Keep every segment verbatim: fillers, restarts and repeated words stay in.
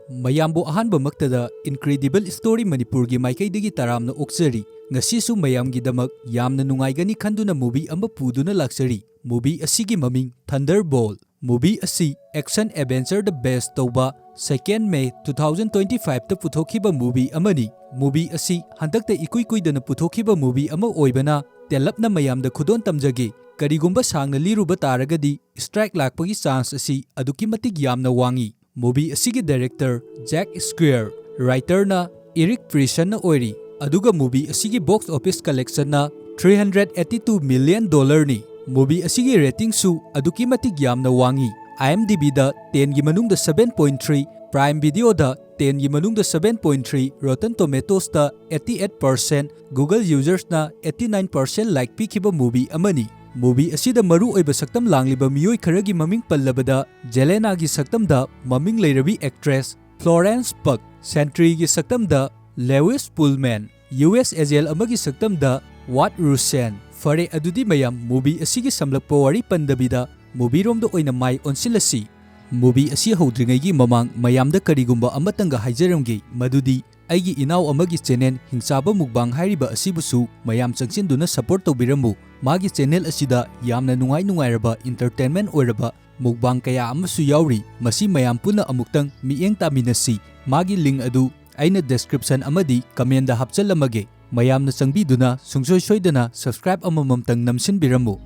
ꯃꯌꯥꯝꯕꯨ ꯑꯍꯥꯟꯕꯃꯛꯇꯗ Incredible Story ꯃꯅꯤꯄꯨꯔꯒꯤ ꯃꯥꯏꯀꯩꯗꯒꯤ ꯇꯔꯥꯝꯅ ꯑꯣꯛꯆꯔꯤ꯫ ꯉꯁꯤꯁꯨ ꯃꯌꯥꯝꯒꯤꯗꯃꯛ ꯌꯥꯝꯅ ꯅꯨꯡꯉꯥꯏꯒꯅꯤ ꯈꯟꯗꯨꯅ movie ꯑꯃ ꯄꯨꯗꯨꯅ ꯂꯥꯛꯆꯔꯤ꯫ Movie ꯑꯁꯤꯒꯤ ꯃꯃꯤꯡ Thunderbolt꯫ Movie ꯑꯁꯤ action adventure ꯗ base ꯇꯧꯕ second May two thousand twenty five ꯇ ꯄꯨꯊꯣꯛꯈꯤꯕ movie ꯑꯃꯅꯤ꯫ Movie ꯑꯁꯤ ꯍꯟꯗꯛꯇ ꯏꯀꯨꯏ ꯀꯨꯏꯗꯅ ꯄꯨꯊꯣꯛꯈꯤꯕ movie ꯑꯃ ꯑꯣꯏꯕꯅ ꯇꯦꯜꯂꯞꯅ ꯃꯌꯥꯝꯗ ꯈꯨꯗꯣꯟ ꯇꯝꯖꯒꯦ꯫ ꯀꯔꯤꯒꯨꯝꯕ ꯁꯥꯡꯅ ꯂꯤꯔꯨꯕ ꯇꯥꯔꯒꯗꯤ strike ꯂꯥꯛꯄꯒꯤ chance ꯑꯁꯤ ꯑꯗꯨꯛꯀꯤ ꯃꯇꯤꯛ ꯌꯥꯝꯅ ꯋꯥꯡꯏ꯫ Movie ꯑꯁꯤꯒꯤ director Zack Squire, writer ꯅ Eric Pearson ꯅ ꯑꯣꯏꯔꯤ, ꯑꯗꯨꯒ movie ꯑꯁꯤꯒꯤ box office collection ꯅ three hundred eighty two million dollar ꯅꯤ꯫ Movie ꯑꯁꯤꯒꯤ rating ꯁꯨ ꯑꯗꯨꯛꯀꯤ ꯃꯇꯤꯛ ꯌꯥꯝꯅ ꯋꯥꯡꯏ꯫ IMDb ꯗ ten ꯒꯤ ꯃꯅꯨꯡꯗ seven point three, Prime Video ꯗ ten ꯒꯤ ꯃꯅꯨꯡꯗ seven point three, Rotten Tomatoes ꯇ eighty eight percent, Google users ꯅ eighty nine percent like ꯄꯤꯈꯤꯕ movie ꯑꯃꯅꯤ꯫ Movie ꯑꯁꯤꯗ ꯃꯔꯨ ꯑꯣꯏꯕ ꯁꯛꯇꯝ ꯂꯥꯡꯂꯤꯕ ꯃꯤꯑꯣꯏ ꯈꯔꯒꯤ ꯃꯃꯤꯡ ꯄꯜꯂꯕꯗ, Zelena ꯒꯤ ꯁꯛꯇꯝꯗ ꯃꯃꯤꯡ ꯂꯩꯔꯕꯤ actress Florence Pugh, Sentry ꯒꯤ ꯁꯛꯇꯝꯗ Lewis Pullman, U S agent ꯑꯃꯒꯤ ꯁꯛꯇꯝꯗ Ward Rushton꯫ ꯐꯔꯦ, ꯑꯗꯨꯗꯤ ꯃꯌꯥꯝ, movie ꯑꯁꯤꯒꯤ ꯁꯝꯂꯞꯄ ꯋꯥꯔꯤ ꯄꯟꯗꯕꯤꯗ movie ꯔꯣꯝꯗ ꯑꯣꯏꯅ ꯃꯥꯏ ꯑꯣꯟꯁꯤꯜꯂꯁꯤ꯫ Movie ꯑꯁꯤ ꯍꯧꯗ꯭ꯔꯤꯉꯩꯒꯤ ꯃꯃꯥꯡ ꯃꯌꯥꯝꯗ ꯀꯔꯤꯒꯨꯝꯕ ꯑꯃꯇꯪꯒ ꯍꯥꯏꯖꯔꯝꯒꯦ, ꯃꯗꯨꯗꯤ ꯑꯩꯒꯤ ꯏꯅꯥꯎ ꯑꯃꯒꯤ channel ꯍꯤꯡꯆꯥꯕ ꯃꯨꯛꯕꯥꯡ ꯍꯥꯏꯔꯤꯕ ꯑꯁꯤꯕꯨꯁꯨ ꯃꯌꯥꯝ ꯆꯪꯁꯤꯟꯗꯨꯅ support ꯇꯧꯕꯤꯔꯝꯃꯨ꯫ ꯃꯥꯒꯤ channel ꯑꯁꯤꯗ ꯌꯥꯝꯅ ꯅꯨꯡꯉꯥꯏ ꯅꯨꯡꯉꯥꯏꯔꯕ entertainment ꯑꯣꯏꯔꯕ ꯃꯨꯛꯕꯥꯡ ꯀꯌꯥ ꯑꯃꯁꯨ ꯌꯥꯎꯔꯤ꯫ ꯃꯁꯤ ꯃꯌꯥꯝ ꯄꯨꯟꯅ ꯑꯃꯨꯛꯇꯪ ꯃꯤꯠꯌꯦꯡ ꯇꯥꯃꯤꯟꯅꯁꯤ꯫ ꯃꯥꯒꯤ link ꯑꯗꯨ ꯑꯩꯅ description ꯑꯃꯗꯤ comment ꯗ ꯍꯥꯞꯆꯜꯂꯝꯃꯒꯦ꯫ ꯃꯌꯥꯝꯅ ꯆꯪꯕꯤꯗꯨꯅ ꯁꯨꯡꯁꯣꯏ ꯁꯣꯏꯗꯅ subscribe ꯑꯃꯃꯝꯇꯪ ꯅꯝꯁꯤꯟꯕꯤꯔꯝꯃꯨ꯫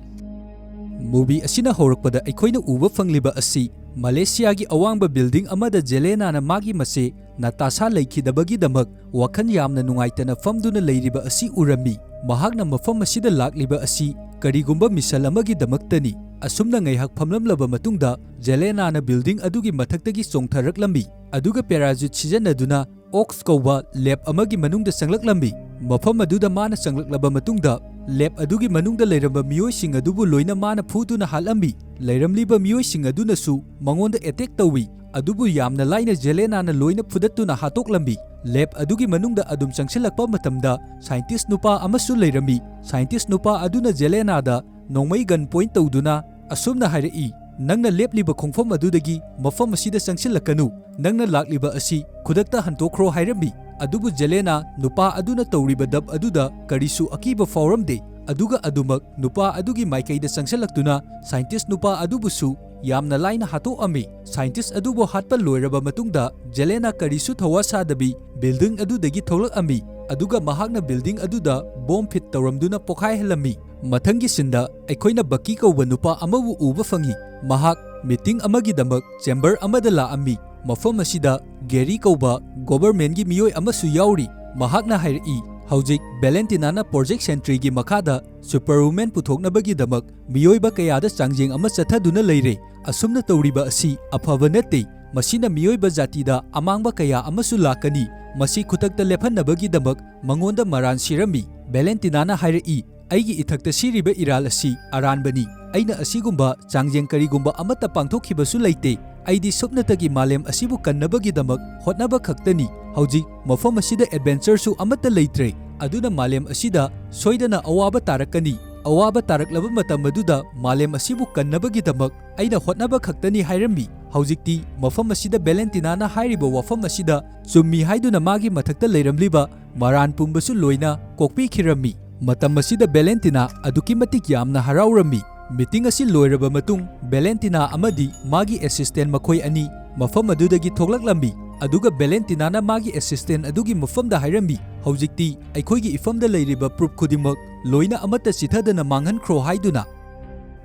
Movie ꯑꯁꯤꯅ ꯍꯧꯔꯛꯄꯗ ꯑꯩꯈꯣꯏꯅ ꯎꯕ ꯐꯪꯂꯤꯕ ꯑꯁꯤ ꯃꯂꯦꯁꯤꯌꯥꯒꯤ ꯑꯋꯥꯡꯕ building ꯑꯃꯗ Zelena ꯅ ꯃꯥꯒꯤ ꯃꯆꯦ ꯅꯇꯥꯁꯥ ꯂꯩꯈꯤꯗꯕꯒꯤꯗꯃꯛ ꯋꯥꯈꯜ ꯌꯥꯝꯅ ꯅꯨꯡꯉꯥꯏꯇꯅ ꯐꯝꯗꯨꯅ ꯂꯩꯔꯤꯕ ꯑꯁꯤ ꯎꯔꯝꯃꯤ꯫ ꯃꯍꯥꯛꯅ ꯃꯐꯝ ꯑꯁꯤꯗ ꯂꯥꯛꯂꯤꯕ ꯑꯁꯤ ꯀꯔꯤꯒꯨꯝꯕ mission ꯑꯃꯒꯤꯗꯃꯛꯇꯅꯤ꯫ ꯑꯁꯨꯝꯅ ꯉꯥꯏꯍꯥꯛ ꯐꯝꯂꯝꯂꯕ ꯃꯇꯨꯡꯗ, Zelena ꯅ building ꯑꯗꯨꯒꯤ ꯃꯊꯛꯇꯒꯤ ꯆꯣꯡꯊꯔꯛꯂꯝꯃꯤ, ꯑꯗꯨꯒ parachute ꯁꯤꯖꯤꯟꯅꯗꯨꯅ Ox ꯀꯧꯕ lab ꯑꯃꯒꯤ ꯃꯅꯨꯡꯗ ꯆꯪꯂꯛꯂꯝꯃꯤ꯫ ꯃꯐꯝ ꯑꯗꯨꯗ ꯃꯥꯅ ꯆꯪꯂꯛꯂꯕ ꯃꯇꯨꯡꯗ, lab ꯑꯗꯨꯒꯤ ꯃꯅꯨꯡꯗ ꯂꯩꯔꯝꯕ ꯃꯤꯑꯣꯏꯁꯤꯡ ꯑꯗꯨꯕꯨ ꯂꯣꯏꯅ ꯃꯥꯅ ꯐꯨꯗꯨꯅ ꯍꯥꯠꯂꯝꯃꯤ꯫ ꯂꯩꯔꯝꯂꯤꯕ ꯃꯤꯑꯣꯏꯁꯤꯡ ꯑꯗꯨꯅꯁꯨ ꯃꯉꯣꯟꯗ attack ꯇꯧꯏ, ꯑꯗꯨꯕꯨ ꯌꯥꯝꯅ ꯂꯥꯏꯅ Zelena ꯅ ꯂꯣꯏꯅ ꯐꯨꯗꯠꯇꯨꯅ ꯍꯥꯠꯇꯣꯛꯂꯝꯃꯤ꯫ Lab ꯑꯗꯨꯒꯤ ꯃꯅꯨꯡꯗ ꯑꯗꯨꯝ ꯆꯪꯁꯤꯜꯂꯛꯄ ꯃꯇꯝꯗ, scientist ꯅꯨꯄꯥ ꯑꯃꯁꯨ ꯂꯩꯔꯝꯃꯤ꯫ Scientist ꯅꯨꯄꯥ ꯑꯗꯨꯅ Zelena ꯗ ꯅꯣꯡꯃꯩ gun point ꯇꯧꯗꯨꯅ ꯑꯁꯨꯝꯅ ꯍꯥꯏꯔꯛꯏ, "ꯅꯪꯅ ꯂꯦꯞꯂꯤꯕ ꯈꯣꯡꯐꯝ ꯑꯗꯨꯗꯒꯤ ꯃꯐꯝ ꯑꯁꯤꯗ ꯆꯪꯁꯤꯜꯂꯛꯀꯅꯨ꯫ ꯅꯪꯅ ꯂꯥꯛꯂꯤꯕ ꯑꯁꯤ ꯈꯨꯗꯛꯇ ꯍꯟꯗꯣꯛꯈ꯭ꯔꯣ" ꯍꯥꯏꯔꯝꯃꯤ꯫ ꯑꯗꯨꯕꯨ ꯖꯦꯂꯦꯅꯥ ꯅꯨꯄꯥ ꯑꯗꯨꯅ ꯇꯧꯔꯤꯕ ꯗꯞ ꯑꯗꯨꯗ ꯀꯔꯤꯁꯨ ꯑꯀꯤꯕ ꯐꯥꯎꯔꯝꯗꯦ꯫ ꯑꯗꯨꯒ ꯑꯗꯨꯃꯛ ꯅꯨꯄꯥ ꯑꯗꯨꯒꯤ ꯃꯥꯏꯀꯩꯗ ꯆꯪꯁꯤꯜꯂꯛꯇꯨꯅ ꯁꯥꯏꯟꯇꯤꯁ ꯅꯨꯄꯥ ꯑꯗꯨꯕꯨꯁꯨ ꯌꯥꯝꯅ ꯂꯥꯏꯅ ꯍꯥꯠꯇꯣꯛꯑꯝꯃꯤ꯫ ꯁꯥꯏꯟꯇꯤꯁ ꯑꯗꯨꯕꯨ ꯍꯥꯠꯄ ꯂꯣꯏꯔꯕ ꯃꯇꯨꯡꯗ ꯖꯦꯂꯦꯅꯥ ꯀꯔꯤꯁꯨ ꯊꯧꯋꯥ ꯁꯥꯗꯕꯤ ꯕꯤꯜꯗꯤꯡ ꯑꯗꯨꯗꯒꯤ ꯊꯣꯛꯂꯛꯑꯝꯃꯤ, ꯑꯗꯨꯒ ꯃꯍꯥꯛꯅ ꯕꯤꯜꯗꯤꯡ ꯑꯗꯨꯗ ꯕꯣꯝ ꯐꯤꯠ ꯇꯧꯔꯝꯗꯨꯅ ꯄꯣꯈꯥꯏꯍꯜꯂꯝꯃꯤ꯫ ꯃꯊꯪꯒꯤ ꯁꯤꯟꯗ ꯑꯩꯈꯣꯏꯅ ꯕꯛꯀꯤ ꯀꯧꯕ ꯅꯨꯄꯥ ꯑꯃꯕꯨ ꯎꯕ ꯐꯪꯏ꯫ ꯃꯍꯥꯛ ꯃꯤꯇꯤꯡ ꯑꯃꯒꯤꯗꯃꯛ ꯆꯦꯝꯕꯔ ꯑꯃꯗ ꯂꯥꯛꯑꯝꯃꯤ꯫ ꯃꯐꯝ ꯑꯁꯤꯗ ꯒꯦꯔꯤ ꯀꯧꯕ ꯒꯣꯚꯔꯃꯦꯟꯒꯤ ꯃꯤꯑꯣꯏ ꯑꯃꯁꯨ ꯌꯥꯎꯔꯤ꯫ ꯃꯍꯥꯛꯅ ꯍꯥꯏꯔꯛꯏ, "ꯍꯧꯖꯤꯛ ꯚꯦꯂꯦꯟꯇꯤꯅꯥꯅ ꯄ꯭ꯔꯣꯖꯦꯛ ꯁꯦꯟꯇ꯭ꯔꯤꯒꯤ ꯃꯈꯥꯗ ꯁꯨꯄꯔꯋꯨꯃꯦꯟ ꯄꯨꯊꯣꯛꯅꯕꯒꯤꯗꯃꯛ ꯃꯤꯑꯣꯏꯕ ꯀꯌꯥꯗ ꯆꯥꯡꯖꯦꯡ ꯑꯃ ꯆꯠꯊꯗꯨꯅ ꯂꯩꯔꯦ꯫ ꯑꯁꯨꯝꯅ ꯇꯧꯔꯤꯕ ꯑꯁꯤ ꯑꯐꯕ ꯅꯠꯇꯦ꯫ ꯃꯁꯤꯅ ꯃꯤꯑꯣꯏꯕ ꯖꯥꯇꯤꯗ ꯑꯃꯥꯡꯕ ꯀꯌꯥ ꯑꯃꯁꯨ ꯂꯥꯛꯀꯅꯤ꯫ ꯃꯁꯤ ꯈꯨꯗꯛꯇ ꯂꯦꯞꯍꯟꯅꯕꯒꯤꯗꯃꯛ ꯃꯉꯣꯟꯗ ꯃꯔꯥꯟ ꯁꯤꯔꯝꯃꯤ꯫" ꯚꯦꯂꯦꯟꯇꯤꯅꯥꯅ ꯍꯥꯏꯔꯛꯏ, "ꯑꯩꯒꯤ ꯏꯊꯛꯇ ꯁꯤꯔꯤꯕ ꯏꯔꯥꯜ ꯑꯁꯤ ꯑꯔꯥꯟꯕꯅꯤ꯫ ꯑꯩꯅ ꯑꯁꯤꯒꯨꯝꯕ ꯆꯥꯡꯖꯦꯡ ꯀꯔꯤꯒꯨꯝꯕ ꯑꯃꯠꯇ ꯄꯥꯡꯊꯣꯛꯈꯤꯕꯁꯨ ꯂꯩꯇꯦ꯫ ꯑꯩꯗꯤ ꯁꯨꯞꯅꯇꯒꯤ ꯃꯥꯂꯦꯝ ꯑꯁꯤꯕꯨ ꯀꯟꯅꯕꯒꯤꯗꯃꯛ ꯍꯣꯠꯅꯕ ꯈꯛꯇꯅꯤ꯫ ꯍꯧꯖꯤꯛ ꯃꯐꯝ ꯑꯁꯤꯗ ꯑꯦꯗꯚꯦꯟꯆꯔꯁꯨ ꯑꯃꯠꯇ ꯂꯩꯇ꯭ꯔꯦ꯫ ꯑꯗꯨꯅ ꯃꯥꯂꯦꯝ ꯑꯁꯤꯗ ꯁꯣꯏꯗꯅ ꯑꯋꯥꯕ ꯇꯥꯔꯛꯀꯅꯤ꯫ ꯑꯋꯥꯕ ꯇꯥꯔꯛꯂꯕ ꯃꯇꯝ ꯑꯗꯨꯗ ꯃꯥꯂꯦꯝ ꯑꯁꯤꯕꯨ ꯀꯟꯅꯕꯒꯤꯗꯃꯛ ꯑꯩꯅ ꯍꯣꯠꯅꯕ ꯈꯛꯇꯅꯤ" ꯍꯥꯏꯔꯝꯃꯤ꯫ ꯍꯧꯖꯤꯛꯇꯤ ꯃꯐꯝ ꯑꯁꯤꯗ ꯚꯦꯂꯦꯟꯇꯤꯅꯥꯅ ꯍꯥꯏꯔꯤꯕ ꯋꯥꯐꯝ ꯑꯁꯤꯗ ꯆꯨꯝꯃꯤ ꯍꯥꯏꯗꯨꯅ ꯃꯥꯒꯤ ꯃꯊꯛꯇ ꯂꯩꯔꯝꯂꯤꯕ ꯃꯔꯥꯟ ꯄꯨꯝꯕꯁꯨ ꯂꯣꯏꯅ ꯀꯣꯛꯄꯤꯈꯤꯔꯝꯃꯤ꯫ ꯃꯇꯝ ꯑꯁꯤꯗ ꯚꯦꯂꯦꯟꯇꯤꯅꯥ ꯑꯗꯨꯛꯀꯤ ꯃꯇꯤꯛ ꯌꯥꯝꯅ ꯍꯔꯥꯎꯔꯝꯃꯤ꯫ ꯃꯤꯇꯤꯡ ꯑꯁꯤ ꯂꯣꯏꯔꯕ ꯃꯇꯨꯡ, ꯚꯦꯂꯦꯟꯇꯤꯅꯥ ꯑꯃꯗꯤ ꯃꯥꯒꯤ ꯑꯦꯁꯤꯁꯇꯦꯟ ꯃꯈꯣꯏ ꯑꯅꯤ ꯃꯐꯝ ꯑꯗꯨꯗꯒꯤ ꯊꯣꯛꯂꯛꯂꯝꯃꯤ꯫ ꯑꯗꯨꯒ ꯚꯦꯂꯦꯟꯇꯤꯅꯥꯅ ꯃꯥꯒꯤ ꯑꯦꯁꯤꯁꯇꯦꯟ ꯑꯗꯨꯒꯤ ꯃꯐꯝꯗ ꯍꯥꯏꯔꯝꯃꯤ, "ꯍꯧꯖꯤꯛꯇꯤ ꯑꯩꯈꯣꯏꯒꯤ ꯏꯐꯝꯗ ꯂꯩꯔꯤꯕ ꯄ꯭ꯔꯨꯐ ꯈꯨꯗꯤꯡꯃꯛ ꯂꯣꯏꯅ ꯑꯃꯠꯇ ꯆꯤꯊꯗꯅ ꯃꯥꯡꯍꯟꯈ꯭ꯔꯣ" ꯍꯥꯏꯗꯨꯅ꯫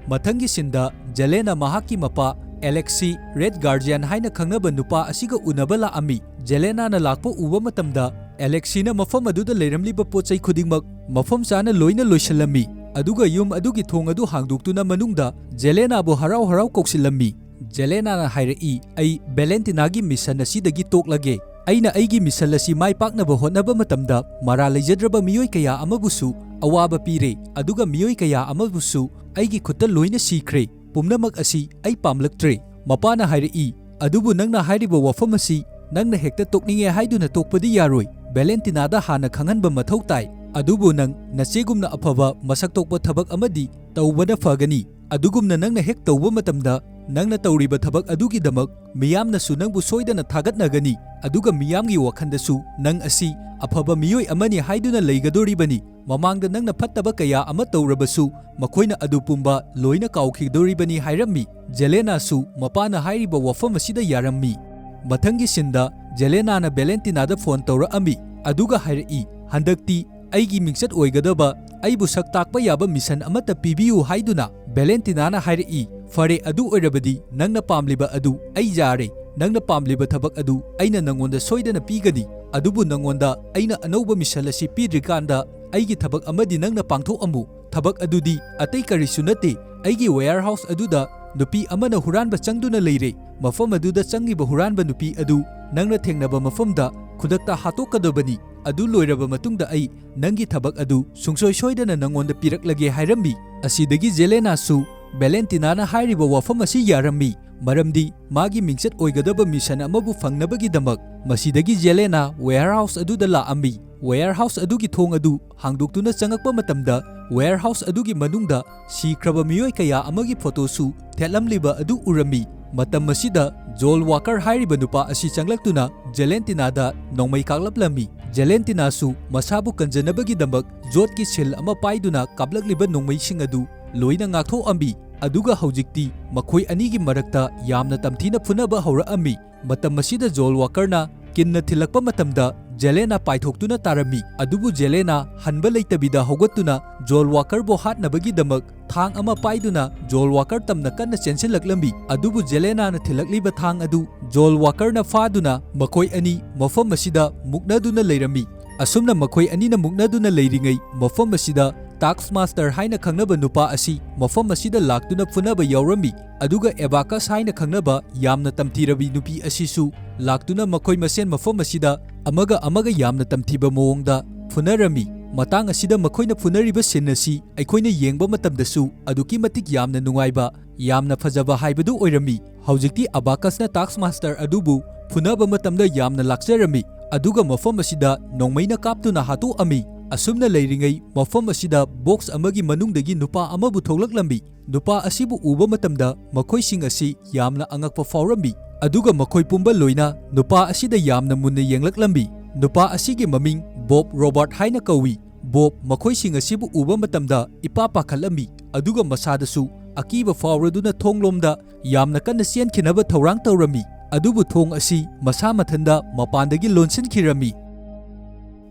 ꯃꯊꯪꯒꯤ ꯁꯤꯟꯗ ꯖꯦꯂꯦꯅꯥ ꯃꯍꯥꯛꯀꯤ ꯃꯄꯥ ꯑꯦꯂꯦꯛꯁꯤ, ꯔꯦꯗ ꯒꯥꯔꯗꯤꯌꯟ ꯍꯥꯏꯅ ꯈꯪꯅꯕ ꯅꯨꯄꯥ ꯑꯁꯤꯒ ꯎꯅꯕ ꯂꯥꯛꯑꯝꯃꯤ꯫ ꯖꯦꯂꯦꯅꯥꯅ ꯂꯥꯛꯄ ꯎꯕ ꯃꯇꯝꯗ ꯑꯦꯂꯦꯛꯁꯤꯅ ꯃꯐꯝ ꯑꯗꯨꯗ ꯂꯩꯔꯝꯂꯤꯕ ꯄꯣꯠ ꯆꯩ ꯈꯨꯗꯤꯡꯃꯛ ꯃꯐꯝ ꯆꯥꯅ ꯂꯣꯏꯅ ꯂꯣꯏꯁꯤꯜꯂꯝꯃꯤ꯫ ꯑꯗꯨꯒ ꯌꯨꯝ ꯑꯗꯨꯒꯤ ꯊꯣꯡ ꯑꯗꯨ ꯍꯥꯡꯗꯣꯛꯇꯨꯅ ꯃꯅꯨꯡꯗ ꯖꯦꯂꯦꯅꯥꯕꯨ ꯍꯔꯥꯎ ꯍꯔꯥꯎ ꯀꯧꯁꯤꯜꯂꯝꯃꯤ꯫ ꯖꯦꯂꯦꯅꯥꯅ ꯍꯥꯏꯔꯛꯏ, "ꯑꯩ ꯚꯦꯂꯦꯟꯇꯤꯅꯥꯒꯤ ꯃꯤꯁꯟ ꯑꯁꯤꯗꯒꯤ ꯇꯣꯛꯂꯒꯦ꯫ ꯑꯩꯅ ꯑꯩꯒꯤ ꯃꯤꯁꯟ ꯑꯁꯤ ꯃꯥꯏ ꯄꯥꯛꯅꯕ ꯍꯣꯠꯅꯕ ꯃꯇꯝꯗ ꯃꯔꯥꯜ ꯂꯩꯖꯗ꯭ꯔꯕ ꯃꯤꯑꯣꯏ ꯀꯌꯥ ꯑꯃꯕꯨꯁꯨ ꯑꯋꯥꯕ ꯄꯤꯔꯦ, ꯑꯗꯨꯒ ꯃꯤꯑꯣꯏ ꯀꯌꯥ ꯑꯃꯕꯨꯁꯨ ꯑꯩꯒꯤ ꯈꯨꯠꯇ ꯂꯣꯏꯅ ꯁꯤꯈ꯭ꯔꯦ꯫ ꯄꯨꯝꯅꯃꯛ ꯑꯁꯤ ꯑꯩ ꯄꯥꯝꯂꯛꯇ꯭ꯔꯦ꯫" ꯃꯄꯥꯅ ꯍꯥꯏꯔꯛꯏ, "ꯑꯗꯨꯕꯨ ꯅꯪꯅ ꯍꯥꯏꯔꯤꯕ ꯋꯥꯐꯝ ꯑꯁꯤ ꯅꯪꯅ ꯍꯦꯛꯇ ꯇꯣꯛꯅꯤꯡꯉꯦ ꯍꯥꯏꯗꯨꯅ ꯇꯣꯛꯄꯗꯤ ꯌꯥꯔꯣꯏ꯫ ꯚꯦꯂꯦꯟꯇꯤꯅꯥꯗ ꯍꯥꯟꯅ ꯈꯪꯍꯟꯕ ꯃꯊꯧ ꯇꯥꯏ꯫ ꯑꯗꯨꯕꯨ ꯅꯪ ꯅꯆꯦꯒꯨꯝꯅ ꯑꯐꯕ ꯃꯁꯛ ꯊꯣꯛꯄ ꯊꯕꯛ ꯑꯃꯗꯤ ꯇꯧꯕꯅ ꯐꯒꯅꯤ꯫ ꯑꯗꯨꯒꯨꯝꯅ ꯅꯪꯅ ꯍꯦꯛ ꯇꯧꯕ ꯃꯇꯝꯗ, ꯅꯪꯅ ꯇꯧꯔꯤꯕ ꯊꯕꯛ ꯑꯗꯨꯒꯤꯗꯃꯛ ꯃꯤꯌꯥꯝꯅꯁꯨ ꯅꯪꯕꯨ ꯁꯣꯏꯗꯅ ꯊꯥꯒꯠꯅꯒꯅꯤ, ꯑꯗꯨꯒ ꯃꯤꯌꯥꯝꯒꯤ ꯋꯥꯈꯜꯗꯁꯨ ꯅꯪ ꯑꯁꯤ ꯑꯐꯕ ꯃꯤꯑꯣꯏ ꯑꯃꯅꯤ ꯍꯥꯏꯗꯨꯅ ꯂꯩꯒꯗꯣꯔꯤꯕꯅꯤ꯫ ꯃꯃꯥꯡꯗ ꯅꯪꯅ ꯐꯠꯇꯕ ꯀꯌꯥ ꯑꯃ ꯇꯧꯔꯕꯁꯨ, ꯃꯈꯣꯏꯅ ꯑꯗꯨ ꯄꯨꯝꯕ ꯂꯣꯏꯅ ꯀꯥꯎꯈꯤꯗꯣꯔꯤꯕꯅꯤ" ꯍꯥꯏꯔꯝꯃꯤ꯫ ꯖꯦꯂꯦꯅꯥꯁꯨ ꯃꯄꯥꯅ ꯍꯥꯏꯔꯤꯕ ꯋꯥꯐꯝ ꯑꯁꯤꯗ ꯌꯥꯔꯝꯃꯤ꯫ ꯃꯊꯪꯒꯤ ꯁꯤꯟꯗ ꯖꯦꯂꯦꯅꯥꯅ ꯚꯦꯂꯦꯟꯇꯤꯅꯥꯗ ꯐꯣꯟ ꯇꯧꯔꯛꯑꯝꯃꯤ, ꯑꯗꯨꯒ ꯍꯥꯏꯔꯛꯏ, "ꯍꯟꯗꯛꯇꯤ ꯑꯩꯒꯤ ꯃꯤꯡꯆꯠ ꯑꯣꯏꯒꯗꯕ, ꯑꯩꯕꯨ ꯁꯛ ꯇꯥꯛꯄ ꯌꯥꯕ ꯃꯤꯁꯟ ꯑꯃꯠꯇ ꯄꯤꯕꯤꯌꯨ" ꯍꯥꯏꯗꯨꯅ꯫ ꯚꯦꯂꯦꯟꯇꯤꯅꯥꯅ ꯍꯥꯏꯔꯛꯏ, "ꯐꯔꯦ, ꯑꯗꯨ ꯑꯣꯏꯔꯕꯗꯤ ꯅꯪꯅ ꯄꯥꯝꯂꯤꯕ ꯑꯗꯨ ꯑꯩ ꯌꯥꯔꯦ꯫ ꯅꯪꯅ ꯄꯥꯝꯂꯤꯕ ꯊꯕꯛ ꯑꯗꯨ ꯑꯩꯅ ꯅꯪꯉꯣꯟꯗ ꯁꯣꯏꯗꯅ ꯄꯤꯒꯅꯤ꯫ ꯑꯗꯨꯕꯨ ꯅꯪꯉꯣꯟꯗ ꯑꯩꯅ ꯑꯅꯧꯕ ꯃꯤꯁꯟ ꯑꯁꯤ ꯄꯤꯗ꯭ꯔꯤꯀꯥꯟꯗ ꯑꯩꯒꯤ ꯊꯕꯛ ꯑꯃꯗꯤ ꯅꯪꯅ ꯄꯥꯡꯊꯣꯛꯑꯝꯃꯨ꯫ ꯊꯕꯛ ꯑꯗꯨꯗꯤ ꯑꯇꯩ ꯀꯔꯤꯁꯨ ꯅꯠꯇꯦ꯫ ꯑꯩꯒꯤ warehouse ꯑꯗꯨꯗ ꯅꯨꯄꯤ ꯑꯃꯅ ꯍꯨꯔꯥꯟꯕ ꯆꯪꯗꯨꯅ ꯂꯩꯔꯦ꯫ ꯃꯐꯝ ꯑꯗꯨꯗ ꯆꯪꯉꯤꯕ ꯍꯨꯔꯥꯟꯕ ꯅꯨꯄꯤ ꯑꯗꯨ ꯅꯪꯅ ꯊꯦꯡꯅꯕ ꯃꯐꯝꯗ ꯈꯨꯗꯛꯇ ꯍꯥꯠꯇꯣꯛꯀꯗꯕꯅꯤ꯫ ꯑꯗꯨ ꯂꯣꯏꯔꯕ ꯃꯇꯨꯡꯗ ꯑꯩ ꯅꯪꯒꯤ ꯊꯕꯛ ꯑꯗꯨ ꯁꯨꯡꯁꯣꯏ ꯁꯣꯏꯗꯅ ꯅꯪꯉꯣꯟꯗ ꯄꯤꯔꯛꯂꯒꯦ" ꯍꯥꯏꯔꯝꯃꯤ꯫ ꯑꯁꯤꯗꯒꯤ ꯖꯦꯂꯦꯅꯥꯁꯨ ꯚꯦꯂꯦꯟꯇꯤꯅꯥꯅ ꯍꯥꯏꯔꯤꯕ ꯋꯥꯐꯝ ꯑꯁꯤ ꯌꯥꯔꯝꯃꯤ, ꯃꯔꯝꯗꯤ ꯃꯥꯒꯤ ꯃꯤꯡꯆꯠ ꯑꯣꯏꯒꯗꯕ ꯃꯤꯁꯟ ꯑꯃꯕꯨ ꯐꯪꯅꯕꯒꯤꯗꯃꯛ꯫ ꯃꯁꯤꯗꯒꯤ ꯖꯦꯂꯦꯅꯥ warehouse ꯑꯗꯨꯗ ꯂꯥꯛꯑꯝꯃꯤ꯫ Warehouse ꯑꯗꯨꯒꯤ ꯊꯣꯡ ꯑꯗꯨ ꯍꯥꯡꯗꯣꯛꯇꯨꯅ ꯆꯪꯉꯛꯄ ꯃꯇꯝꯗ, warehouse ꯑꯗꯨꯒꯤ ꯃꯅꯨꯡꯗ ꯁꯤꯈ꯭ꯔꯕ ꯃꯤꯑꯣꯏ ꯀꯌꯥ ꯑꯃꯒꯤ ꯐꯣꯇꯣꯁꯨ ꯊꯦꯠꯂꯝꯂꯤꯕ ꯑꯗꯨ ꯎꯔꯝꯃꯤ꯫ ꯃꯇꯝ ꯑꯁꯤꯗ ꯖꯣꯜ ꯋꯥꯀꯔ ꯍꯥꯏꯔꯤꯕ ꯅꯨꯄꯥ ꯑꯁꯤ ꯆꯪꯂꯛꯇꯨꯅ ꯖꯦꯂꯦꯟꯇꯤꯅꯥꯗ ꯅꯣꯡꯃꯩ ꯀꯥꯞꯂꯛꯂꯝꯃꯤ꯫ ꯖꯦꯂꯦꯟꯇꯤꯅꯥꯁꯨ ꯃꯁꯥꯕꯨ ꯀꯟꯖꯅꯕꯒꯤꯗꯃꯛ ꯖꯣꯠꯀꯤ ꯁꯤꯜ ꯑꯃ ꯄꯥꯏꯗꯨꯅ ꯀꯥꯞꯂꯛꯂꯤꯕ ꯅꯣꯡꯃꯩꯁꯤꯡ ꯑꯗꯨ ꯂꯣꯏꯅ ꯉꯥꯛꯊꯣꯛꯑꯝꯃꯤ꯫ ꯑꯗꯨꯒ ꯍꯧꯖꯤꯛꯇꯤ ꯃꯈꯣꯏ ꯑꯅꯤꯒꯤ ꯃꯔꯛꯇ ꯌꯥꯝꯅ ꯇꯝꯊꯤꯅ ꯐꯨꯅꯕ ꯍꯧꯔꯛꯑꯝꯃꯤ꯫ ꯃꯇꯝ ꯑꯁꯤꯗ ꯖꯣꯜ ꯋꯥꯀꯔꯅ ꯀꯤꯟꯅ ꯊꯤꯜꯂꯛꯄ ꯃꯇꯝꯗ ꯖꯦꯂꯦꯅꯥ ꯄꯥꯏꯊꯣꯛꯇꯨꯅ ꯇꯥꯔꯝꯃꯤ꯫ ꯑꯗꯨꯕꯨ ꯖꯦꯂꯦꯅꯥ ꯍꯟꯕ ꯂꯩꯇꯕꯤꯗ ꯍꯧꯒꯠꯇꯨꯅ ꯖꯣꯜ ꯋꯥꯀꯔꯕꯨ ꯍꯥꯠꯅꯕꯒꯤꯗꯃꯛ ꯊꯥꯡ ꯑꯃ ꯄꯥꯏꯗꯨꯅ ꯖꯣꯜ ꯋꯥꯀꯔ ꯇꯝꯅ ꯀꯟꯅ ꯆꯦꯟꯁꯤꯜꯂꯛꯂꯝꯃꯤ꯫ ꯑꯗꯨꯕꯨ ꯖꯦꯂꯦꯅꯥꯅ ꯊꯤꯜꯂꯛꯂꯤꯕ ꯊꯥꯡ ꯑꯗꯨ ꯖꯣꯜ ꯋꯥꯀꯔꯅ ꯐꯥꯗꯨꯅ ꯃꯈꯣꯏ ꯑꯅꯤ ꯃꯐꯝ ꯑꯁꯤꯗ ꯃꯨꯛꯅꯗꯨꯅ ꯂꯩꯔꯝꯃꯤ꯫ ꯑꯁꯨꯝꯅ ꯃꯈꯣꯏ ꯑꯅꯤꯅ ꯃꯨꯛꯅꯗꯨꯅ ꯂꯩꯔꯤꯉꯩ ꯃꯐꯝ ꯑꯁꯤꯗ ꯇꯥꯛꯁ ꯃꯥꯁꯇꯔ ꯍꯥꯏꯅ ꯈꯪꯅꯕ ꯅꯨꯄꯥ ꯑꯁꯤ ꯃꯐꯝ ꯑꯁꯤꯗ ꯂꯥꯛꯇꯨꯅ ꯐꯨꯅꯕ ꯌꯥꯎꯔꯝꯃꯤ꯫ ꯑꯗꯨꯒ ꯑꯦꯕꯥꯀꯁ ꯍꯥꯏꯅ ꯈꯪꯅꯕ ꯌꯥꯝꯅ ꯇꯝꯊꯤꯔꯕꯤ ꯅꯨꯄꯤ ꯑꯁꯤꯁꯨ ꯂꯥꯛꯇꯨꯅ ꯃꯈꯣꯏ ꯃꯁꯦꯟ ꯃꯐꯝ ꯑꯁꯤꯗ ꯑꯃꯒ ꯑꯃꯒ ꯌꯥꯝꯅ ꯇꯝꯊꯤꯕ ꯃꯑꯣꯡꯗ ꯐꯨꯅꯔꯝꯃꯤ꯫ ꯃꯇꯥꯡ ꯑꯁꯤꯗ ꯃꯈꯣꯏꯅ ꯐꯨꯅꯔꯤꯕ ꯁꯤꯟ ꯑꯁꯤ ꯑꯩꯈꯣꯏꯅ ꯌꯦꯡꯕ ꯃꯇꯝꯗꯁꯨ ꯑꯗꯨꯛꯀꯤ ꯃꯇꯤꯛ ꯌꯥꯝꯅ ꯅꯨꯡꯉꯥꯏꯕ, ꯌꯥꯝꯅ ꯐꯖꯕ ꯍꯥꯏꯕꯗꯨ ꯑꯣꯏꯔꯝꯃꯤ꯫ ꯍꯧꯖꯤꯛꯇꯤ ꯑꯕꯥꯀꯁꯅ ꯇꯥꯛꯁ ꯃꯥꯁꯇꯔ ꯑꯗꯨꯕꯨ ꯐꯨꯅꯕ ꯃꯇꯝꯗ ꯌꯥꯝꯅ ꯂꯥꯛꯆꯔꯝꯃꯤ, ꯑꯗꯨꯒ ꯃꯐꯝ ꯑꯁꯤꯗ ꯅꯣꯡꯃꯩꯅ ꯀꯥꯞꯇꯨꯅ ꯍꯥꯠꯇꯣꯛꯑꯝꯃꯤ꯫ ꯑꯁꯨꯝꯅ ꯂꯩꯔꯤꯉꯩ, ꯃꯐꯝ ꯑꯁꯤꯗ ꯕꯣꯛꯁ ꯑꯃꯒꯤ ꯃꯅꯨꯡꯗꯒꯤ ꯅꯨꯄꯥ ꯑꯃꯕꯨ ꯊꯣꯛꯂꯛꯂꯝꯃꯤ꯫ ꯅꯨꯄꯥ ꯑꯁꯤꯕꯨ ꯎꯕ ꯃꯇꯝꯗ ꯃꯈꯣꯏꯁꯤꯡ ꯑꯁꯤ ꯌꯥꯝꯅ ꯑꯉꯛꯄ ꯐꯥꯎꯔꯝꯃꯤ, ꯑꯗꯨꯒ ꯃꯈꯣꯏ ꯄꯨꯝꯕ ꯂꯣꯏꯅ ꯅꯨꯄꯥ ꯑꯁꯤꯗ ꯌꯥꯝꯅ ꯃꯨꯟꯅ ꯌꯦꯡꯂꯛꯂꯝꯃꯤ꯫ ꯅꯨꯄꯥ ꯑꯁꯤꯒꯤ ꯃꯃꯤꯡ ꯕꯣꯕ ꯔꯣꯕꯥꯔꯠ ꯍꯥꯏꯅ ꯀꯧꯏ꯫ ꯕꯣꯕ ꯃꯈꯣꯏꯁꯤꯡ ꯑꯁꯤꯕꯨ ꯎꯕ ꯃꯇꯝꯗ ꯏꯄꯥ ꯄꯥꯈꯠꯂꯝꯃꯤ, ꯑꯗꯨꯒ ꯃꯁꯥꯗꯁꯨ ꯑꯀꯤꯕ ꯐꯥꯎꯔꯗꯨꯅ ꯊꯣꯡꯂꯣꯝꯗ ꯌꯥꯝꯅ ꯀꯟꯅ ꯆꯦꯟꯈꯤꯅꯕ ꯊꯧꯔꯥꯡ ꯇꯧꯔꯝꯃꯤ, ꯑꯗꯨꯕꯨ ꯊꯣꯡ ꯑꯁꯤ ꯃꯁꯥ ꯃꯊꯟꯇ ꯃꯄꯥꯟꯗꯒꯤ ꯂꯣꯟꯁꯤꯟꯈꯤꯔꯝꯃꯤ꯫